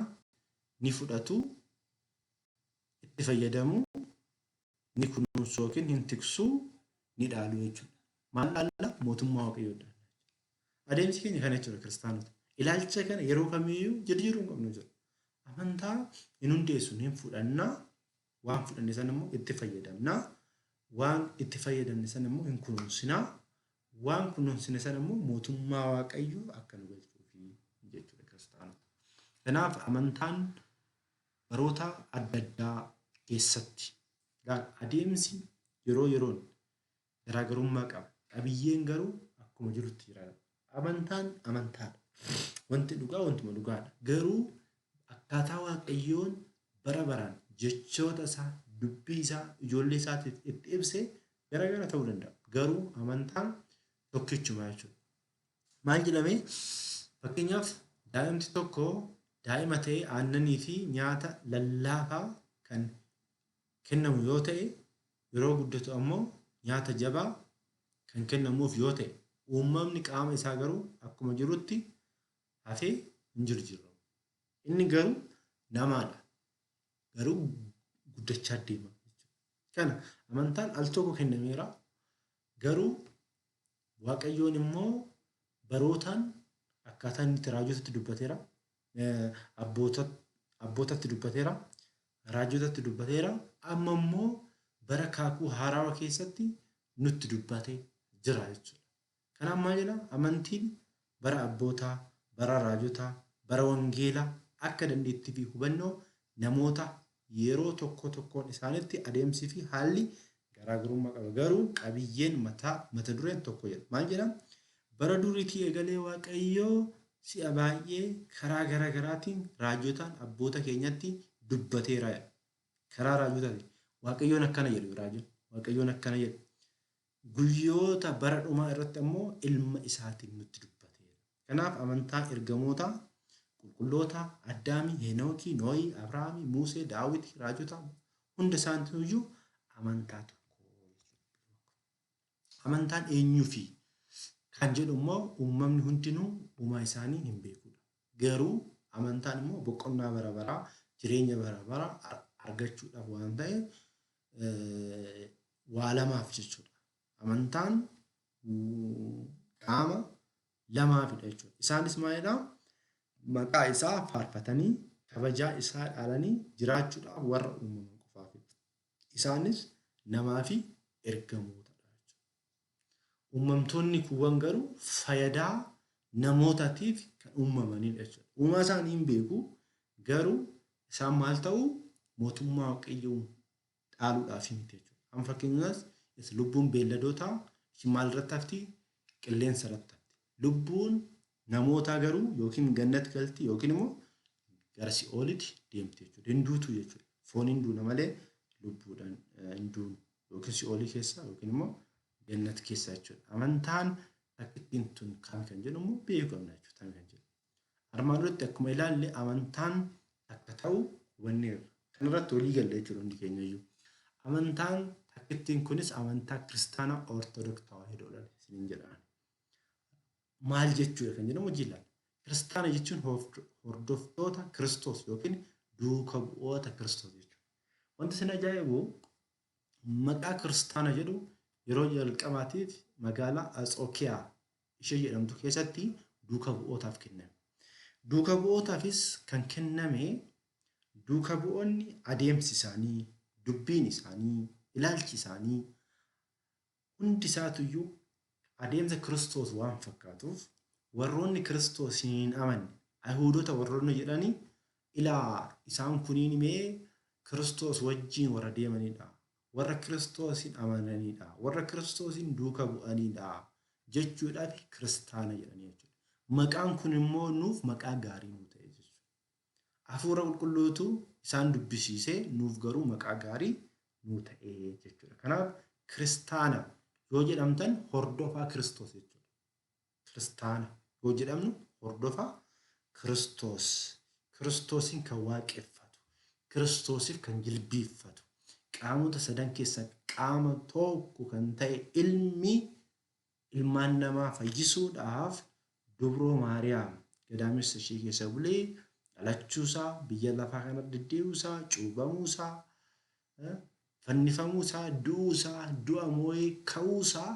ni fudhatu, itti fayyadamu, ni kunuunsu yookiin hin tiksu, ni dhaalu jechuudha. Maal dhaalla? Mootummaa Waaqayyoo dhaalla. Adeemsi keenya kana jechuudha kiristaanota. Ilaalcha kana yeroo kamiyyuu jijjiiruu hin qabnu jechuudha. Amantaa hin hundeessu, hin fudhanna, waan fudhanne sana immoo itti fayyadamna, waan itti fayyadamne sana immoo hin kunuunsina, waan kunuunsine sana immoo mootummaa Waaqayyoo akka nu galchuufi jechuudha kiristaanota. Kanaaf amantaan baroota adda addaa keessatti adeemsi yeroo yeroon garaagarummaa qaba. Qabiyyeen garuu akkuma jirutti jira. Amantaan amantaadha. Wanti dhugaa wantuma dhugaadha. Garuu akkaataa Waaqayyoon bara baraan jechoota isaa, dubbii isaa, ijoollee isaatiif itti ibse garaagara ta'uu danda'a. Garuu amantaan tokkichuma jechuudha. Maal jedhame? Fakkeenyaaf daa'imti tokko daa'ima ta'ee aannanii fi nyaata lallaafaa kan kennamu yoo ta'e, yeroo guddatu ammoo nyaata jabaa kan kennamuuf yoo ta'e, uumamni qaama isaa garuu akkuma jirutti hafee hin jirjiiramu. Inni garuu namaadha. Garuu guddachaa deema jechuudha. Kana amantaan al tokko kennameera. Garuu Waaqayyoon immoo barootaan akkaataa inni itti raajotatti dubbateera. Abbootatti dubbateera. Raajotatti dubbateera. Amma immoo bara kaakuu haarawaa keessatti nutti dubbatee jira jechuudha. Kanaaf maal jedha? Amantiin bara abbootaa, bara raajotaa, bara wangeelaa akka dandeettii fi hubannoo namoota yeroo tokko tokkoon isaanitti adeemsii fi haalli garaagarummaa qaba. Garuu qabiyyeen mataa mata dureen tokko jedha. Maal jedha? Bara duriitii eegalee Waaqayyo si'a baay'ee karaa gara garaatiin raajotaan abboota keenyatti dubbateera jedha. Karaa raajotaatiin. Waaqayyoon akkana jedhu raajoon. Waaqayyoon akkana jedhu. Guyyoota bara dhumaa irratti ammoo ilma isaatiin nutti dubbateera. Kanaaf amantaa ergamootaa, qulqullootaa, Addaamii, Henookii, Nohii, Abrahaamii, Muusee, Daawitii, raajotaa hunda isaaniitu amantaa tokko jechuudha. Amantaan eenyuufi kan jedhu immoo uumamni hundinuu uumaa isaanii hin beekudha. Garuu amantaan immoo boqonnaa bara baraa, jireenya bara baraa argachuudhaaf waan ta'eef waa lamaaf jechuudha. Amantaan qaama lamaafidha jechuudha. Isaanis maalidha? Maqaa isaa faarfatanii kabajaa isaa dhaalanii jiraachuudhaaf warra uumaman qofaafidha. Isaanis namaa fi ergamootadha jechuudha. Uumamtoonni kuuwwan garuu fayadaa namootaatiif kan uumamanidha jechuudha. Uumaa isaanii hin beeku garuu isaan maal ta'u mootummaa Waaqayyoo dhaaluudhaaf miti jechuudha. Amma fakkeenyaaf lubbuun beelladootaa maal irratti hafti? Qilleensa irratti hafti. Lubbuun namootaa garuu yookiin gannat galti yookiin immoo gara si'oolitti deemti jechuudha. Hin duutu jechuudha. Foon hin duuna malee lubbuudhaan hin duunu. Yookiin si'oolii keessa yookiin immoo gannat keessa jechuudha. Amantaan takkittiin tun kam kan jedhu immoo beekuu qabna jechuudha. Tam kan jedhu. Armaan olitti akkuma ilaalle amantaan takka ta'uu hubanneerra. Kanarratti walii galla jechuudha hundi keenya iyyuu. Amantaan takkittiin kunis amantaa kiristaanaa Ortodoks Tawaahidoodha isiniin jedhaan. Maal jechuudha kan jedhamu hojii ilaalla. Kiristaana jechuun hordoftoota Kiristoos yookiin duuka bu'oota Kiristoos jechuudha. Wanti isin ajaa'ibu maqaa kiristaana jedhu yeroo jalqabaatiif magaalaa Atsookiyaa ishee jedhamtu keessatti duuka bu'ootaaf kenname. Duuka bu'ootaafis kan kenname duuka bu'oonni adeemsi isaanii, dubbiin isaanii, ilaalchi isaanii hundi isaatuyyuu adeemsa Kiristoos waan fakkaatuuf warroonni Kiristoosiin hin amanne Ayihuudota warroonni jedhani ilaa isaan kuniin mee Kiristoos wajjiin warra deemanidha. Warra Kiristoosiin amananidha. Warra Kiristoosiin duuka bu'anidha jechuudhaaf kiristaana jedhanii jechuudha. Maqaan kun immoo nuuf maqaa gaarii nuu ta'e jechuudha. Hafuura qulqulluutu isaan dubbisiisee nuuf garuu maqaa gaarii nuu ta'e jechuudha. Kanaaf kiristaana yoo jedhamtan hordofaa Kiristoos jechuudha. Kiristaana yoo jedhamnu hordofaa Kiristoos. Kiristoosiin kan waaqeffatu, Kiristoosiif kan jilbiiffatu, qaamota sadan keessaa qaama tokko kan ta'e ilmi ilmaan namaa fayyisuudhaaf dubroo Maariyaam gadaamessa ishee keessa bulee dhalachuusaa, biyya lafaa kana deddeebi'uusaa, cuubamuusaa, fannifamuusaa, du'uusaa, du'a moo'ee ka'uusaa,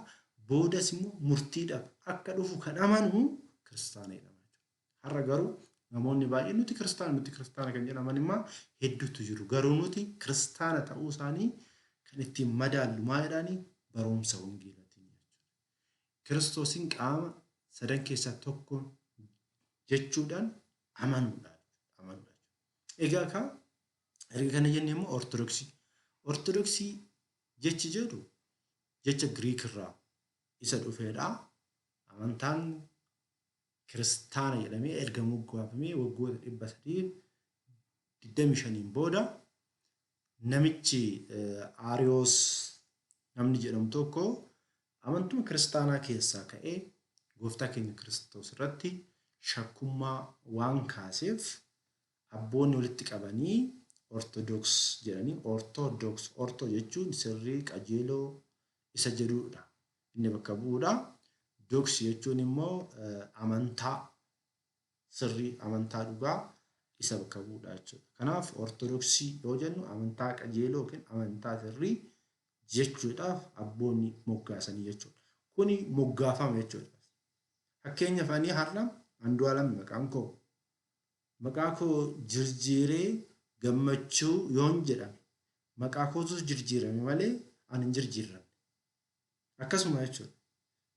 boodas immoo murtiidhaaf akka dhufu kan amanu kiristaana jedhama. Har'a garuu namoonni baay'een nuti kiristaana nuti kiristaana kan jedhaman immoo hedduutu jiru. Garuu nuti kiristaana ta'uu isaanii kan ittiin madaallu maalidhaani? Barumsa wangeelaatiin jechuudha. Kiristoosiin qaama sadan keessaa tokko jechuudhaan amanuudha. Amanuudha. Egaa kaa erga kana jennee immoo Ortodoksii. Ortodoksii jechi jedhu jecha Giriik irraa isa dhufeedha. Amantaan kiristaana jedhamee erga moggaafamee waggoota 325n booda namichi Aariyoos namni jedhamu tokko amantuma kiristaanaa keessaa ka'ee gooftaa keenya Kiristoos irratti shakkummaa waan kaaseef abboonni walitti qabanii Ortodoks jedhanii. Ortodoks, orto jechuun sirrii, qajeeloo isa jedhudha. Inni bakka bu'uudha. Doks jechuun immoo amantaa sirrii, amantaa dhugaa isa bakka bu'uudha jechuudha. Kanaaf Ortodoksii yoo jennu amantaa qajeeloo yookiin amantaa sirrii jechuudhaaf abboonni moggaasanii jechuudha. Kuni moggaafama jechuudha. Fakkeenyaaf ani har'a Andu'aalam maqaan koo. Maqaa koo jirjiiree Gammachuu yoon jedhame maqaa kootu jirjiirame malee ani hin jirjiiramne. Akkasuma jechuudha.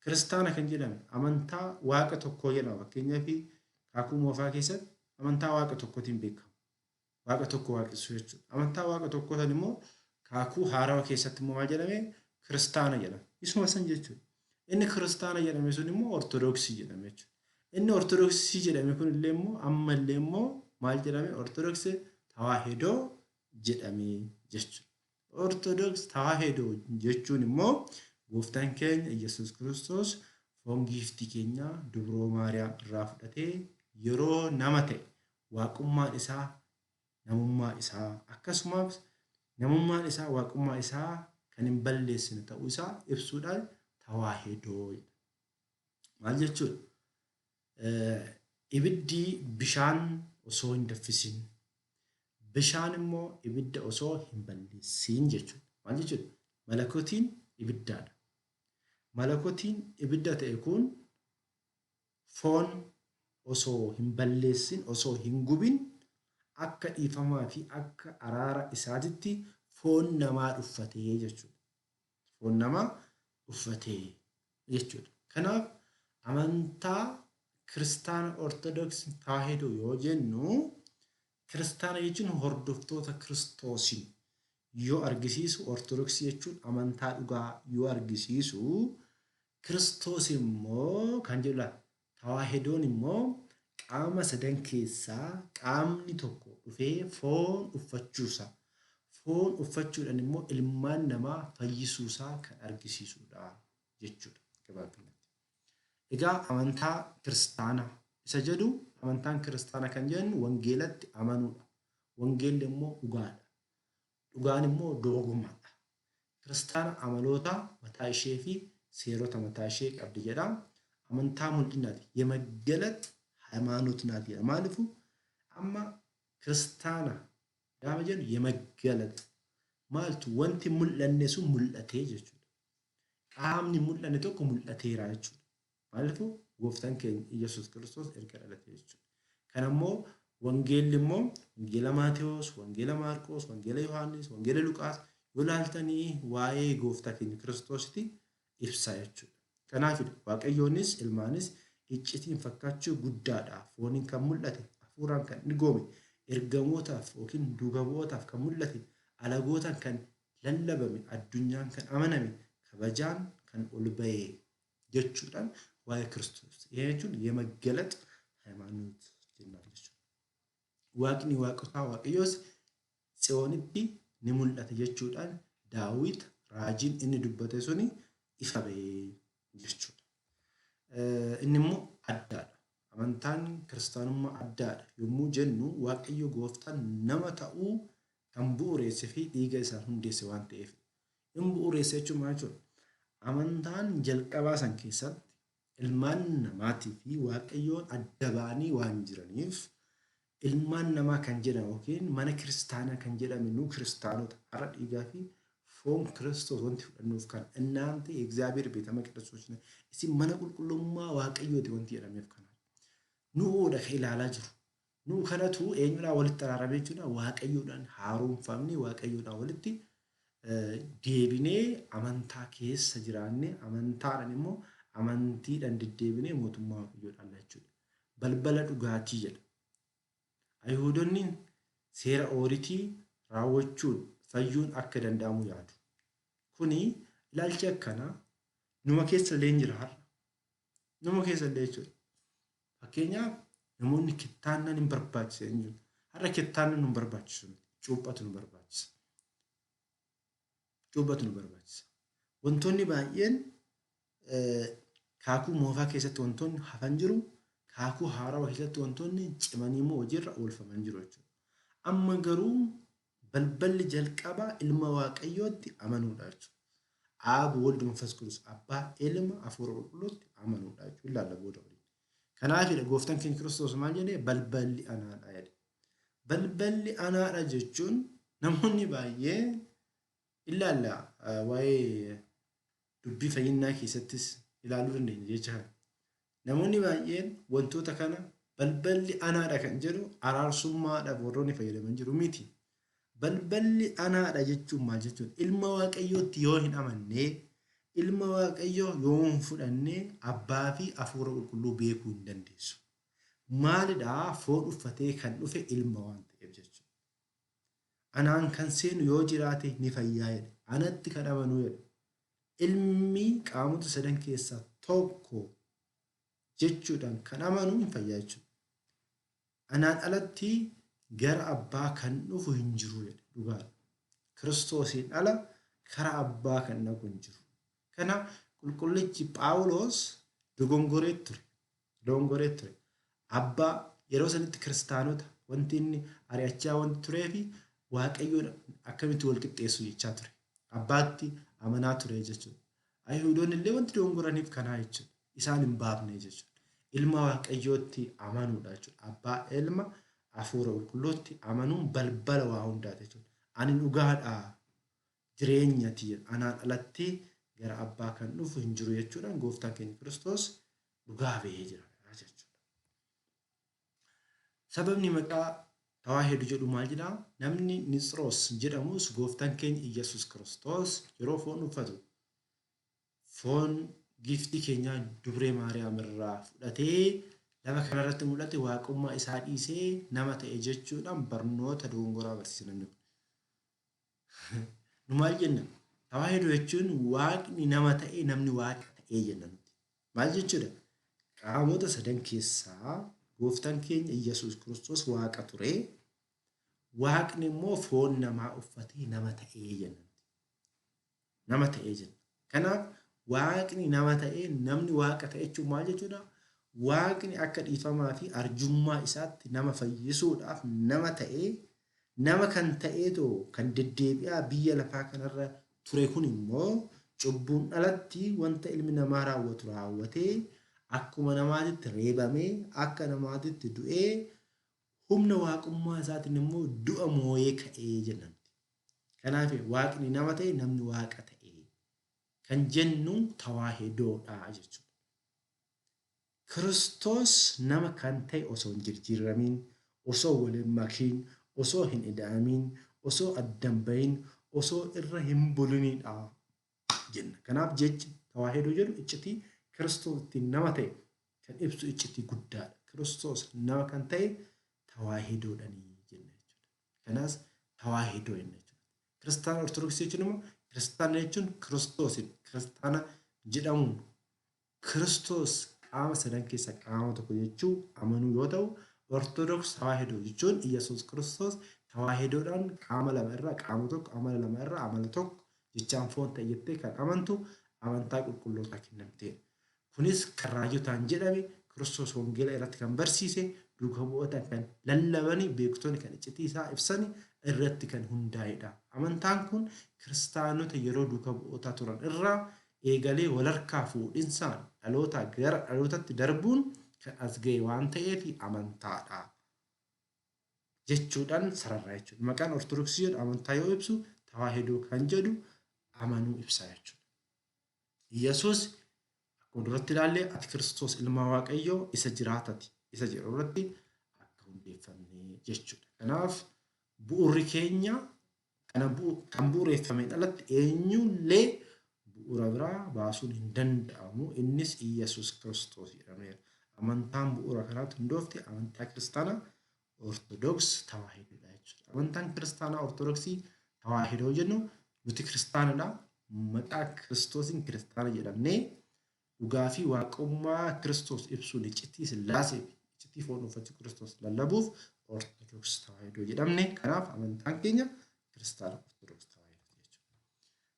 Kiristaana kan jedhame amantaa waaqa tokkoo jedhama. Fakkeenyaaf Kakuu Moofaa keessatti amantaa waaqa tokkootiin beekama. Waaqa tokko waaqessuu jechuudha. Amantaa waaqa tokkoo san immoo Kakuu Haarawa keessatti immoo maal jedhame? Kiristaana jedhama. Isuma san jechuudha. Inni kiristaana jedhame sun immoo Ortodoksii jedhame jechuudha. Inni Ortodoksii jedhame kun illee immoo ammallee immoo maal jedhame? Ortodoksii Tawaahidoo jedhame jechuudha. Ortodoks Tawaahidoo jechuun immoo gooftaan keenya Yesuus Kiristoos foon giiftii keenyaa dubroo Maariyaam irraa fudhatee yeroo nama ta'e waaqummaan isaa namummaa isaa akkasumas namummaan isaa waaqummaa isaa kan hin balleessine ta'uu isaa ibsuudhaan Tawaahidoo jedha. Maal jechuudha? Ibiddi bishaan osoo hin daffisin, bishaan immoo ibidda osoo hin balleessin jechuudha. Maal jechuudha? Malakotiin ibiddaadha. Malakotiin ibidda ta'e kun foon osoo hin balleessin, osoo hin gubin akka dhiifamaa fi akka araara isaatitti foon namaa dhuffatee jechuudha. Foon namaa uffatee jechuudha. Kanaaf amantaa kiristaana Ortodoksii Tawaahidoo yoo jennu kiristaana jechuun hordoftoota Kiristoosiin yoo argisiisu, Ortodoksii jechuun amantaa dhugaa yoo argisiisu, Kiristoos immoo kan jedhudha. Tawaahidoon immoo qaama sadan keessaa qaamni tokko dhufee foon uffachuusaa, foon uffachuudhaan immoo ilmaan namaa fayyisuusaa kan argisiisudha jechuudha gabaabinatti. Egaa amantaa kiristaanaa isa jedhu, amantaan kiristaanaa kan jennu wangeelatti amanuudha. Wangeelli immoo dhugaadha. Dhugaan immoo dogmaadha. Kiristaana amaloota mataa ishee fi seerota mataa ishee qabdi jedha. Amantaa mul'inaati. የመገለጥ ሃይማኖት ናት jedha. Maaliifuu amma kiristaana gaafa jennu የመገለጥ maaltu wanti mul'anne sun mul'atee jechuudha. Qaamni mul'anne tokko mul'ateera jechuudha. Maaliifuu gooftaan keenya Iyyasuus Kiristoos erga dhalate jechuudha. Kana immoo wangeelli immoo wangeela Maatewos, wangeela Maarqos, wangeela Yohaannis, wangeela Luqaas yoo ilaaltanii waa'ee gooftaa keenya Kiristoositti ibsa jechuudha. Kanaafidha Waaqayyoonis ilmaanis iccitiin fakkaachuu guddaadha. Fooniin kan mul'ate, hafuuraan kan dhugoome, ergamootaaf yookiin duuka bu'ootaaf kan mul'ate, alagootaan kan lallabame, addunyaan kan amaname, kabajaan kan ol ba'e jechuudhaan waa'ee Kiristoos. ይሄ jechuun የመገለጥ ሃይማኖት jennaan jechuudha. Waaqni waaqotaa Waaqayyoos Tsiyoonitti ni mul'ata jechuudhaan Daawit raajiin inni dubbate suni ifa ba'ee jechuudha. Inni immoo addaadha. Amantaan kiristaanummaa addaadha yommuu jennu Waaqayyo gooftaan nama ta'uu kan bu'uureesse fi dhiiga isaan hundeesse waan ta'eef. In bu'uureesse jechuun maal jechuudha? Amantaan jalqabaa san keessatti ilmaan namaatii fi Waaqayyoon adda ba'anii waan jiraniif ilmaan namaa kan jedhame yookiin mana kiristaanaa kan jedhame nu kiristaanota har'a dhiigaa fi foon Kiristoos wanti fudhannuuf kan እናንተ የእግዚአብሔር ቤተ መቅደሶች ነን isin mana qulqullummaa Waaqayyooti wanti jedhameef kana. Nu'uudha kan ilaalaa jiru. Nu'u kanatu eenyudhaan walitti araaramee jechuudha? Waaqayyoodhaan haaromfamnee Waaqayyoodhaan walitti deebinee amantaa keessa jiraannee amantaadhaan immoo amantiidhaan deddeebinee mootummaa Waaqayyoo dhaalla jechuudha. Balbala dhugaatii jedha. Ayihuudonni seera ooritii raawwachuun fayyuun akka danda'amu yaadu. Kuni ilaalchi akkanaa numa keessa illee hin jira har'a. Numa keessa illee jechuudha. Fakkeenyaaf namoonni kittaannaan hin barbaachisa hin jiru. Har'a kittaannaan nu hin barbaachisu miti. Cuuphatu nu barbaachisa. Cuuphatu nu barbaachisa. Wantoonni baay'een kaakuu moofaa keessatti wantoonni hafan jiru. Kaakuu haarawaa keessatti wantoonni cimanii immoo hojiirra oolfaman jiru jechuudha. Amma garuu balballi jalqabaa ilma Waaqayyootti amanuudha jechuudha. Aab Waldi Manfas Qudus Abbaa Ilma Hafuura Qulqulluutti amanuudha jechuudha. Ilaalla booda waliin. Kanaafidha gooftaan keenya Kiristoos maal jedhee? Balballi anaadha jedhe. Balballi anaadha jechuun namoonni baay'ee ilaalla waa'ee dubbii fayyinaa keessattis ilaaluu dandeenya jecha kana. Namoonni baay'een wantoota kana balballi anaadha kan jedhu araarsummaadhaaf warroonni fayyadaman jiru miti. Balballi anaadha jechuun maal jechuudha? Ilma Waaqayyootti yoo hin amanne, ilma Waaqayyoo yoo hin fudhanne abbaa fi hafuura qulqulluu beekuu hin dandeessu. Maalidhaa? Foon uffatee kan dhufe ilma waan ta'eef jechuudha. Anaan kan seenu yoo jiraate ni fayyaa jedhe. Anatti kan amanuu jedhe. Ilmi qaamota sadan keessaa tokko jechuudhaan kan amanu hin fayyaa jechuudha. Anaan alatti gara abbaa kan dhufu hin jiru jedhe. Dhugaadha. Kiristoosiin ala kara abbaa kan dhaqu hin jiru. Kana qulqullichi Phaawulos dogongoree ture. Dogongoree ture. Abbaa yeroo sanitti kiristaanota wanti inni ari'achaa wanti turee fi Waaqayyoon akkamitti wal qixxeessu jechaa ture. Abbaatti amanaa ture jechuudha. Ayihudoonni illee wanti dogongoraniif kanaa jechuudha. Isaan hin baafne jechuudha. Ilma Waaqayyootti amanuudha jechuudha. Abbaa ilma hafuura qulqulluutti amanuun balbala waa hundaati jechuudha. Ani dhugaadha jireenyati jedha. Anaan alatti gara abbaa kan dhufu hin jiru jechuudhaan gooftaan keenya Kiristoos dhugaa bahee jira jechuudha. Sababni maqaa Tawaahidu jedhu maal jedhaa? Namni Nitsroos jedhamus gooftaan keenya Iyyasuus Kiristoos yeroo foon uffatu foon giiftii keenyaa dubree Maariyaam irraa fudhatee lafa kanarratti mul'ate waaqummaa isaa dhiisee nama ta'e jechuudhaan barnoota dogongoraa barsiisa namni kun. Nu maal jenna? Tawaahidoo jechuun waaqni nama ta'e namni waaqa ta'ee jenna nuti. Maal jechuudha? Qaamota sadan keessaa gooftaan keenya Iyyasuus Kiristoos waaqa ture. Waaqni immoo foon namaa uffatee nama ta'ee jenna nuti. Nama ta'ee jenna. Kanaaf waaqni nama ta'ee namni waaqa ta'e jechuun maal jechuudha? Waaqni akka dhiifamaa fi arjummaa isaatti nama fayyisuudhaaf nama ta'ee nama kan ta'eetoo kan deddeebi'aa biyya lafaa kanarra ture kun immoo cubbuun alatti wanta ilmi namaa raawwatu raawwatee akkuma namaatitti reebamee akka namaatitti du'ee humna waaqummaa isaatiin immoo du'a moo'ee ka'ee jenna nuti. Kanaaf waaqni nama ta'e namni waaqa ta'e kan jennu tawaahidoodha jechuudha. Kiristoos nama kan ta'e osoo hin jirjiirramiin, osoo wal hin makiin, osoo hin ida'amiin, osoo adda hin bahin, osoo irra hin buliniidha jenna. Kanaaf jechi tawaahidoo jedhu iccitii Kiristoos ittiin nama ta'e kan ibsu iccitii guddaadha. Kiristoos nama kan ta'e tawaahidoodhani jenna jechuudha. Kanaas tawaahidoo jenna jechuudha. Kiristaana Ortodoksii jechuun immoo kiristaana jechuun Kiristoosin kiristaana jedhamuun Kiristoos qaama sadan keessaa qaama tokko jechuu amanuu yoo ta'u, Ortodoks Tawaahidoo jechuun Iyyasuus Kiristoos Tawaahidoodhaan qaama lama irraa qaama tokko, amala lama irraa amala tokko jechaan foon ta'e jettee kan amantu amantaa qulqullootaa kennamteedha. Kunis kan raajotaan jedhame, Kiristoos wangeela irratti kan barsiise, duuka bu'ootaan kan lallabani, beektonni kan iccitii isaa ibsani irratti kan hundaa'edha. Amantaan kun kiristaanota yeroo duuka bu'ootaa turan irraa eegalee walharkaa fuudhinsaan dhalootaa gara dhalootatti darbuun kan as ga'e waan ta'eef amantaadha jechuudhaan sararraa jechuudha. Maqaan Ortodoksii jedhu amantaa yoo ibsu Tawaahidoo kan jedhu amanuu ibsa jechuudha. Yesuus akkuma duratti ilaalle ati Kiristoos ilma Waaqayyoo isa jiraatati isa jedhu irratti akka hundeeffamne jechuudha. Kanaaf bu'uurri keenya kana kan bu'uureffameen alatti eenyullee bu'uura biraa baasuun hin danda'amu. Innis Iyyasuus Kiristoos jedhameera. Amantaan bu'uura kanaatti hundoofte amantaa kiristaanaa Ortodoks Tawaahidoodha jechuudha. Amantaan kiristaanaa Ortodoksii Tawaahidoo jennu nuti kiristaanadha. Maqaa Kiristoosiin kiristaana jedhamnee dhugaa fi waaqummaa Kiristoos ibsuun iccitii Sillaasee fi iccitii foon uffachuu Kiristoos lallabuuf Ortodoks Tawaahidoo jedhamne. Kanaaf amantaan keenya kiristaana Ortodoks Tawaahidoo jechuudha.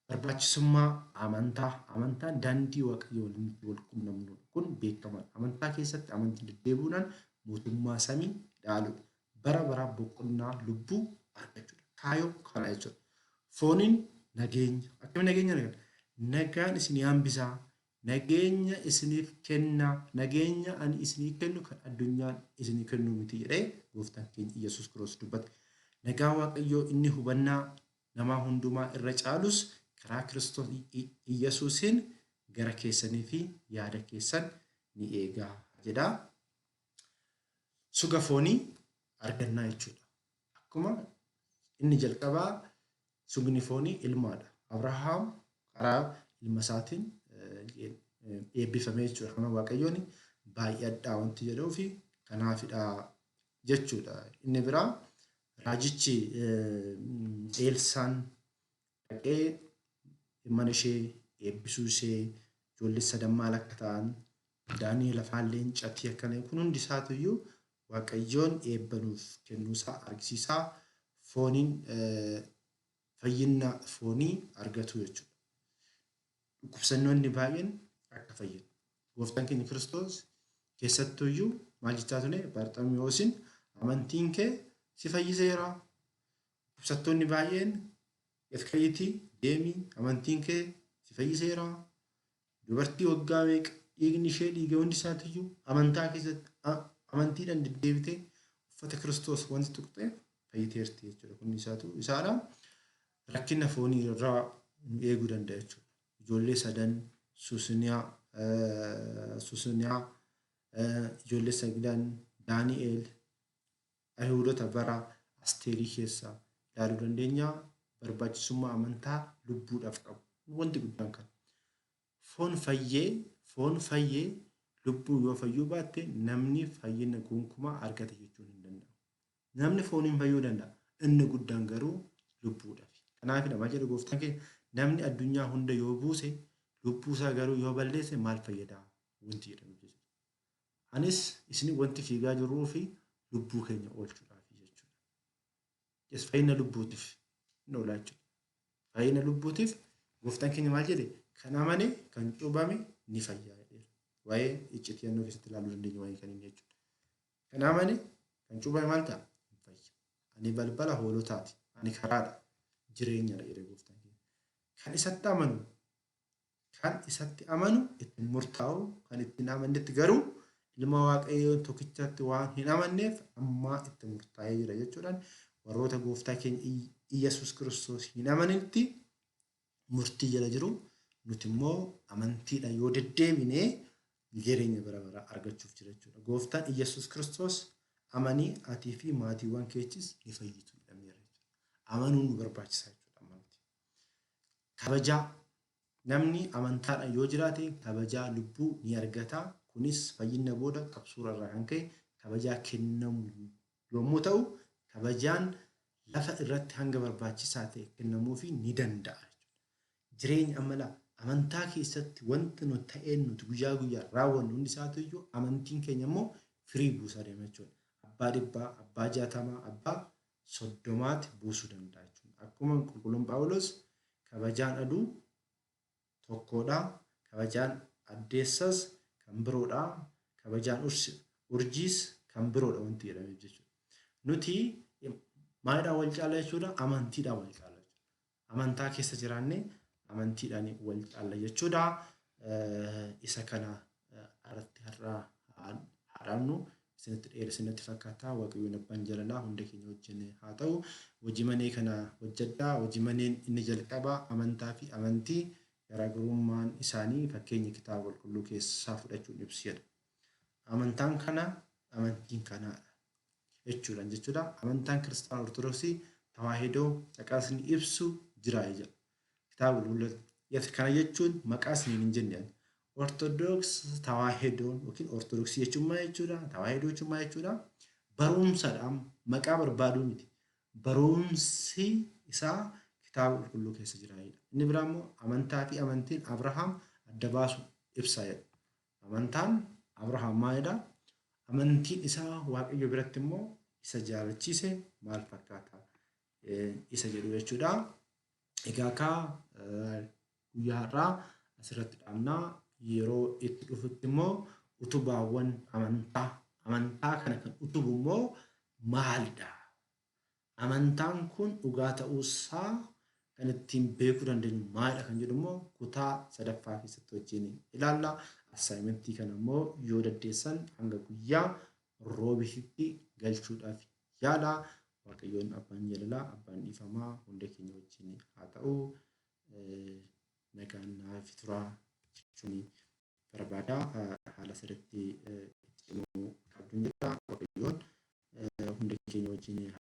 Barbaachisummaa amantaa. Amantaan daandii Waaqayyo waliin itti wal qunnamnudha. Kun beekamaadha. Amantaa keessatti amantiin deddeebi'uudhaan mootummaa samii dhaaluudha. Bara baraa boqonnaa lubbuu argachuudha. Kaayoo kana jechuudha. Fooniin nageenya. Akkamiin nageenya argata? Nagaan isinii hambisaa. Nageenya isiniif kenna. Nageenya ani isinii kennu kan addunyaan isinii kennu miti jedhee gooftaan keenya Iyyasuus Kiristoos dubbate. Nagaa Waaqayyoo inni hubannaa namaa hundumaa irra caalus karaa Kiristoos Iyyasuusiin gara keessanii fi yaada keessan ni eega jedha. Suga foonii argannaa jechuudha. Akkuma inni jalqabaa sugni foonii ilmaadha. Abrahaam karaa ilma isaatiin eebbifame jechuudha. Kana Waaqayyoon baay'adhaa wanti jedhuu fi kanaafidha jechuudha. Inni biraa raajichi Eelsaan dhaqee mana ishee eebbisuu ishee, ijoollee sadan maal akka ta'an, Daani'el afaan leencatii akkana, kun hundi isaatu iyyuu Waaqayyoon eebba nuuf kennuusaa argisiisaa, fooniin fayyina foonii argatu jechuudha. Dhukkubsannoonni baay'een akka fayyan. Gooftaan keenya Kiristoos keessattuuyyuu maal jechaa ture? Barxamiyoosiin amantiin kee si fayyiseera. Dhukkubsattoonni baay'een gad ka'iitii deemi, amantiin kee si fayyiseera. Dubartii waggaa meeqa dhiigni ishee dhiige hundi isaatiyyuu amantaa keessatti amantiidhaan deddeebitee uffata Kiristoos wanti tuqxeef fayyiteerti jechuudha. Kun isaatu isaadha. Rakkina foonii irraa nu eeguu danda'a jechuudha. Ijoollee sadan Susuniyaa, ijoollee saglan Daani'eel, Ayihuudota bara Asteerii keessa ilaaluu dandeenya. Barbaachisummaa amantaa lubbuudhaaf qabu. Wanti guddaan kana. Foon fayyee lubbuu yoo fayyuu baatte namni fayyina gonkumaa argate jechuun hin danda'amu. Namni fooniin fayyuu danda'a. Inni guddaan garuu lubbuudhaaf. Kanaafidha maal jedha gooftaan keenya? Namni addunyaa hunda yoo buuse, lubbuu isaa garuu yoo balleesse maal fayyadaa wanti jedhamu jechuudha. Anis isin wanti fiigaa jirruu fi lubbuu keenya oolchuudhaaf jechuudha. Yes, fayyina lubbuutiif hin oolaa jechuudha. Fayyina lubbuutiif gooftaan keenya maal jedhe? Kan amane, kan cuuphame ni fayyaa jedheera. Waa'ee iccitii yannoo keessatti ilaaluu dandeenya waa'ee kan inni jechuudha. Kan amane, kan cuuphame maal ta'a? Hin fayya. Ani balbala hoolotaati. Ani karaadha. Jireenyadha jedhe gooftaan keenya. Kan isatti amanu, kan isatti amanu itti murtaa'u, kan itti hin amannetti garuu ilma Waaqayyoo tokkichatti waan hin amanneef ammaa itti murtaa'ee jira jechuudhaan warroota gooftaa keenya Iyyasuus Kiristoos hin amanitti murtii jala jiru. Nuti immoo amantiidhaan yoo deddeebine jireenya bara baraa argachuuf jira jechuudha. Gooftaan Iyyasuus Kiristoos amanii atii fi maatiiwwan keechis ni fayyitu jedhameera jechuudha. Amanuun nu barbaachisa jechuudha amma miti. Kabajaa. Namni amantaadhaan yoo jiraate kabajaa lubbuu ni argata. Kunis fayyina booda qabsuura irraa kan ka'e kabajaa kennamu yommuu ta'u, kabajaan lafa irratti hanga barbaachisaa ta'e kennamuufii ni danda'a. Jireenya amalaa amantaa keessatti wanti nuti ta'een nuti guyyaa guyyaan raawwannu hundi isaatu iyyuu amantiin keenya immoo firii buusaa deema jechuudha. Abbaa 100, abbaa 60, abbaa 30ti buusuu danda'a jechuudha. Akkuma qulqulluun Phaawulos kabajaan aduu tokkodha. Kabajaan addeessas kan biroodha. Kabajaan urjiis kan biroodha wanti jedhameef jechuudha. Nuti maalidhaan wal caalla jechuudha? Amantiidhaan wal caalla jechuudha. Amantaa keessa jiraannee amantiidhaan wal caalla jechuudha. Isa kana irratti har'a haa dhaabnu. Isinitti dheeresse natti fakkaata. Waaqayyoon abbaan jaalalaa hunda keenya wajjin haa ta'u. Hojii manee kana hojjedhaa. Hojii maneen inni jalqaba amantaa fi amantii garaagarummaan isaanii fakkeenya kitaaba qulqulluu keessaa fudhachuun ibsi jedha. Amantaan kana amantiin kanaadha jechuudhaan jechuudha. Amantaan kiristaana Ortodoksii Tawaahidoo caqasni ibsu jira jedha. Kitaaba qulqulluu kana jechuun maqaa isiniin hin jenne. Ortodoks Tawaahidoon yookiin Ortodoksii jechuun maal jechuudha? Tawaahidoo jechuun maal jechuudha? Barumsadha. Maqaa barbaaduu miti. Barumsi isaa kitaaba qulqulluu keessa jira jedha. Inni biraa immoo amantaa fi amantiin Abrahaam adda baasu ibsa jedha. Amantaan Abrahaam maalidha? Amantiin isaa Waaqayyo biratti immoo isa jaalachiise maal fakkaata? Isa jedhu jechuudha. Egaa kaa guyyaa har'aa asirratti dhaabnaa. Yeroo itti dhufutti immoo utubaawwan amantaa amantaa kana kan utubu immoo maalidha? Amantaan kun dhugaa ta'uusaa kan ittiin beekuu dandeenyu maalidha kan jedhu immoo kutaa sadaffaa keessatti wajjin ilaalla. Assaayimentii kana immoo yoo dandeessan hanga guyyaa roobiitti galchuudhaaf yaala. Waaqayyoon abbaan jaalalaa, abbaan dhiifamaa hunda keenya wajjin haa ta'u. Nagaan naaf turaa jechuun barbaada. Haala sirriitti itti cimuu qabdu jira. Waaqayyoon hunda keenya wajjin haa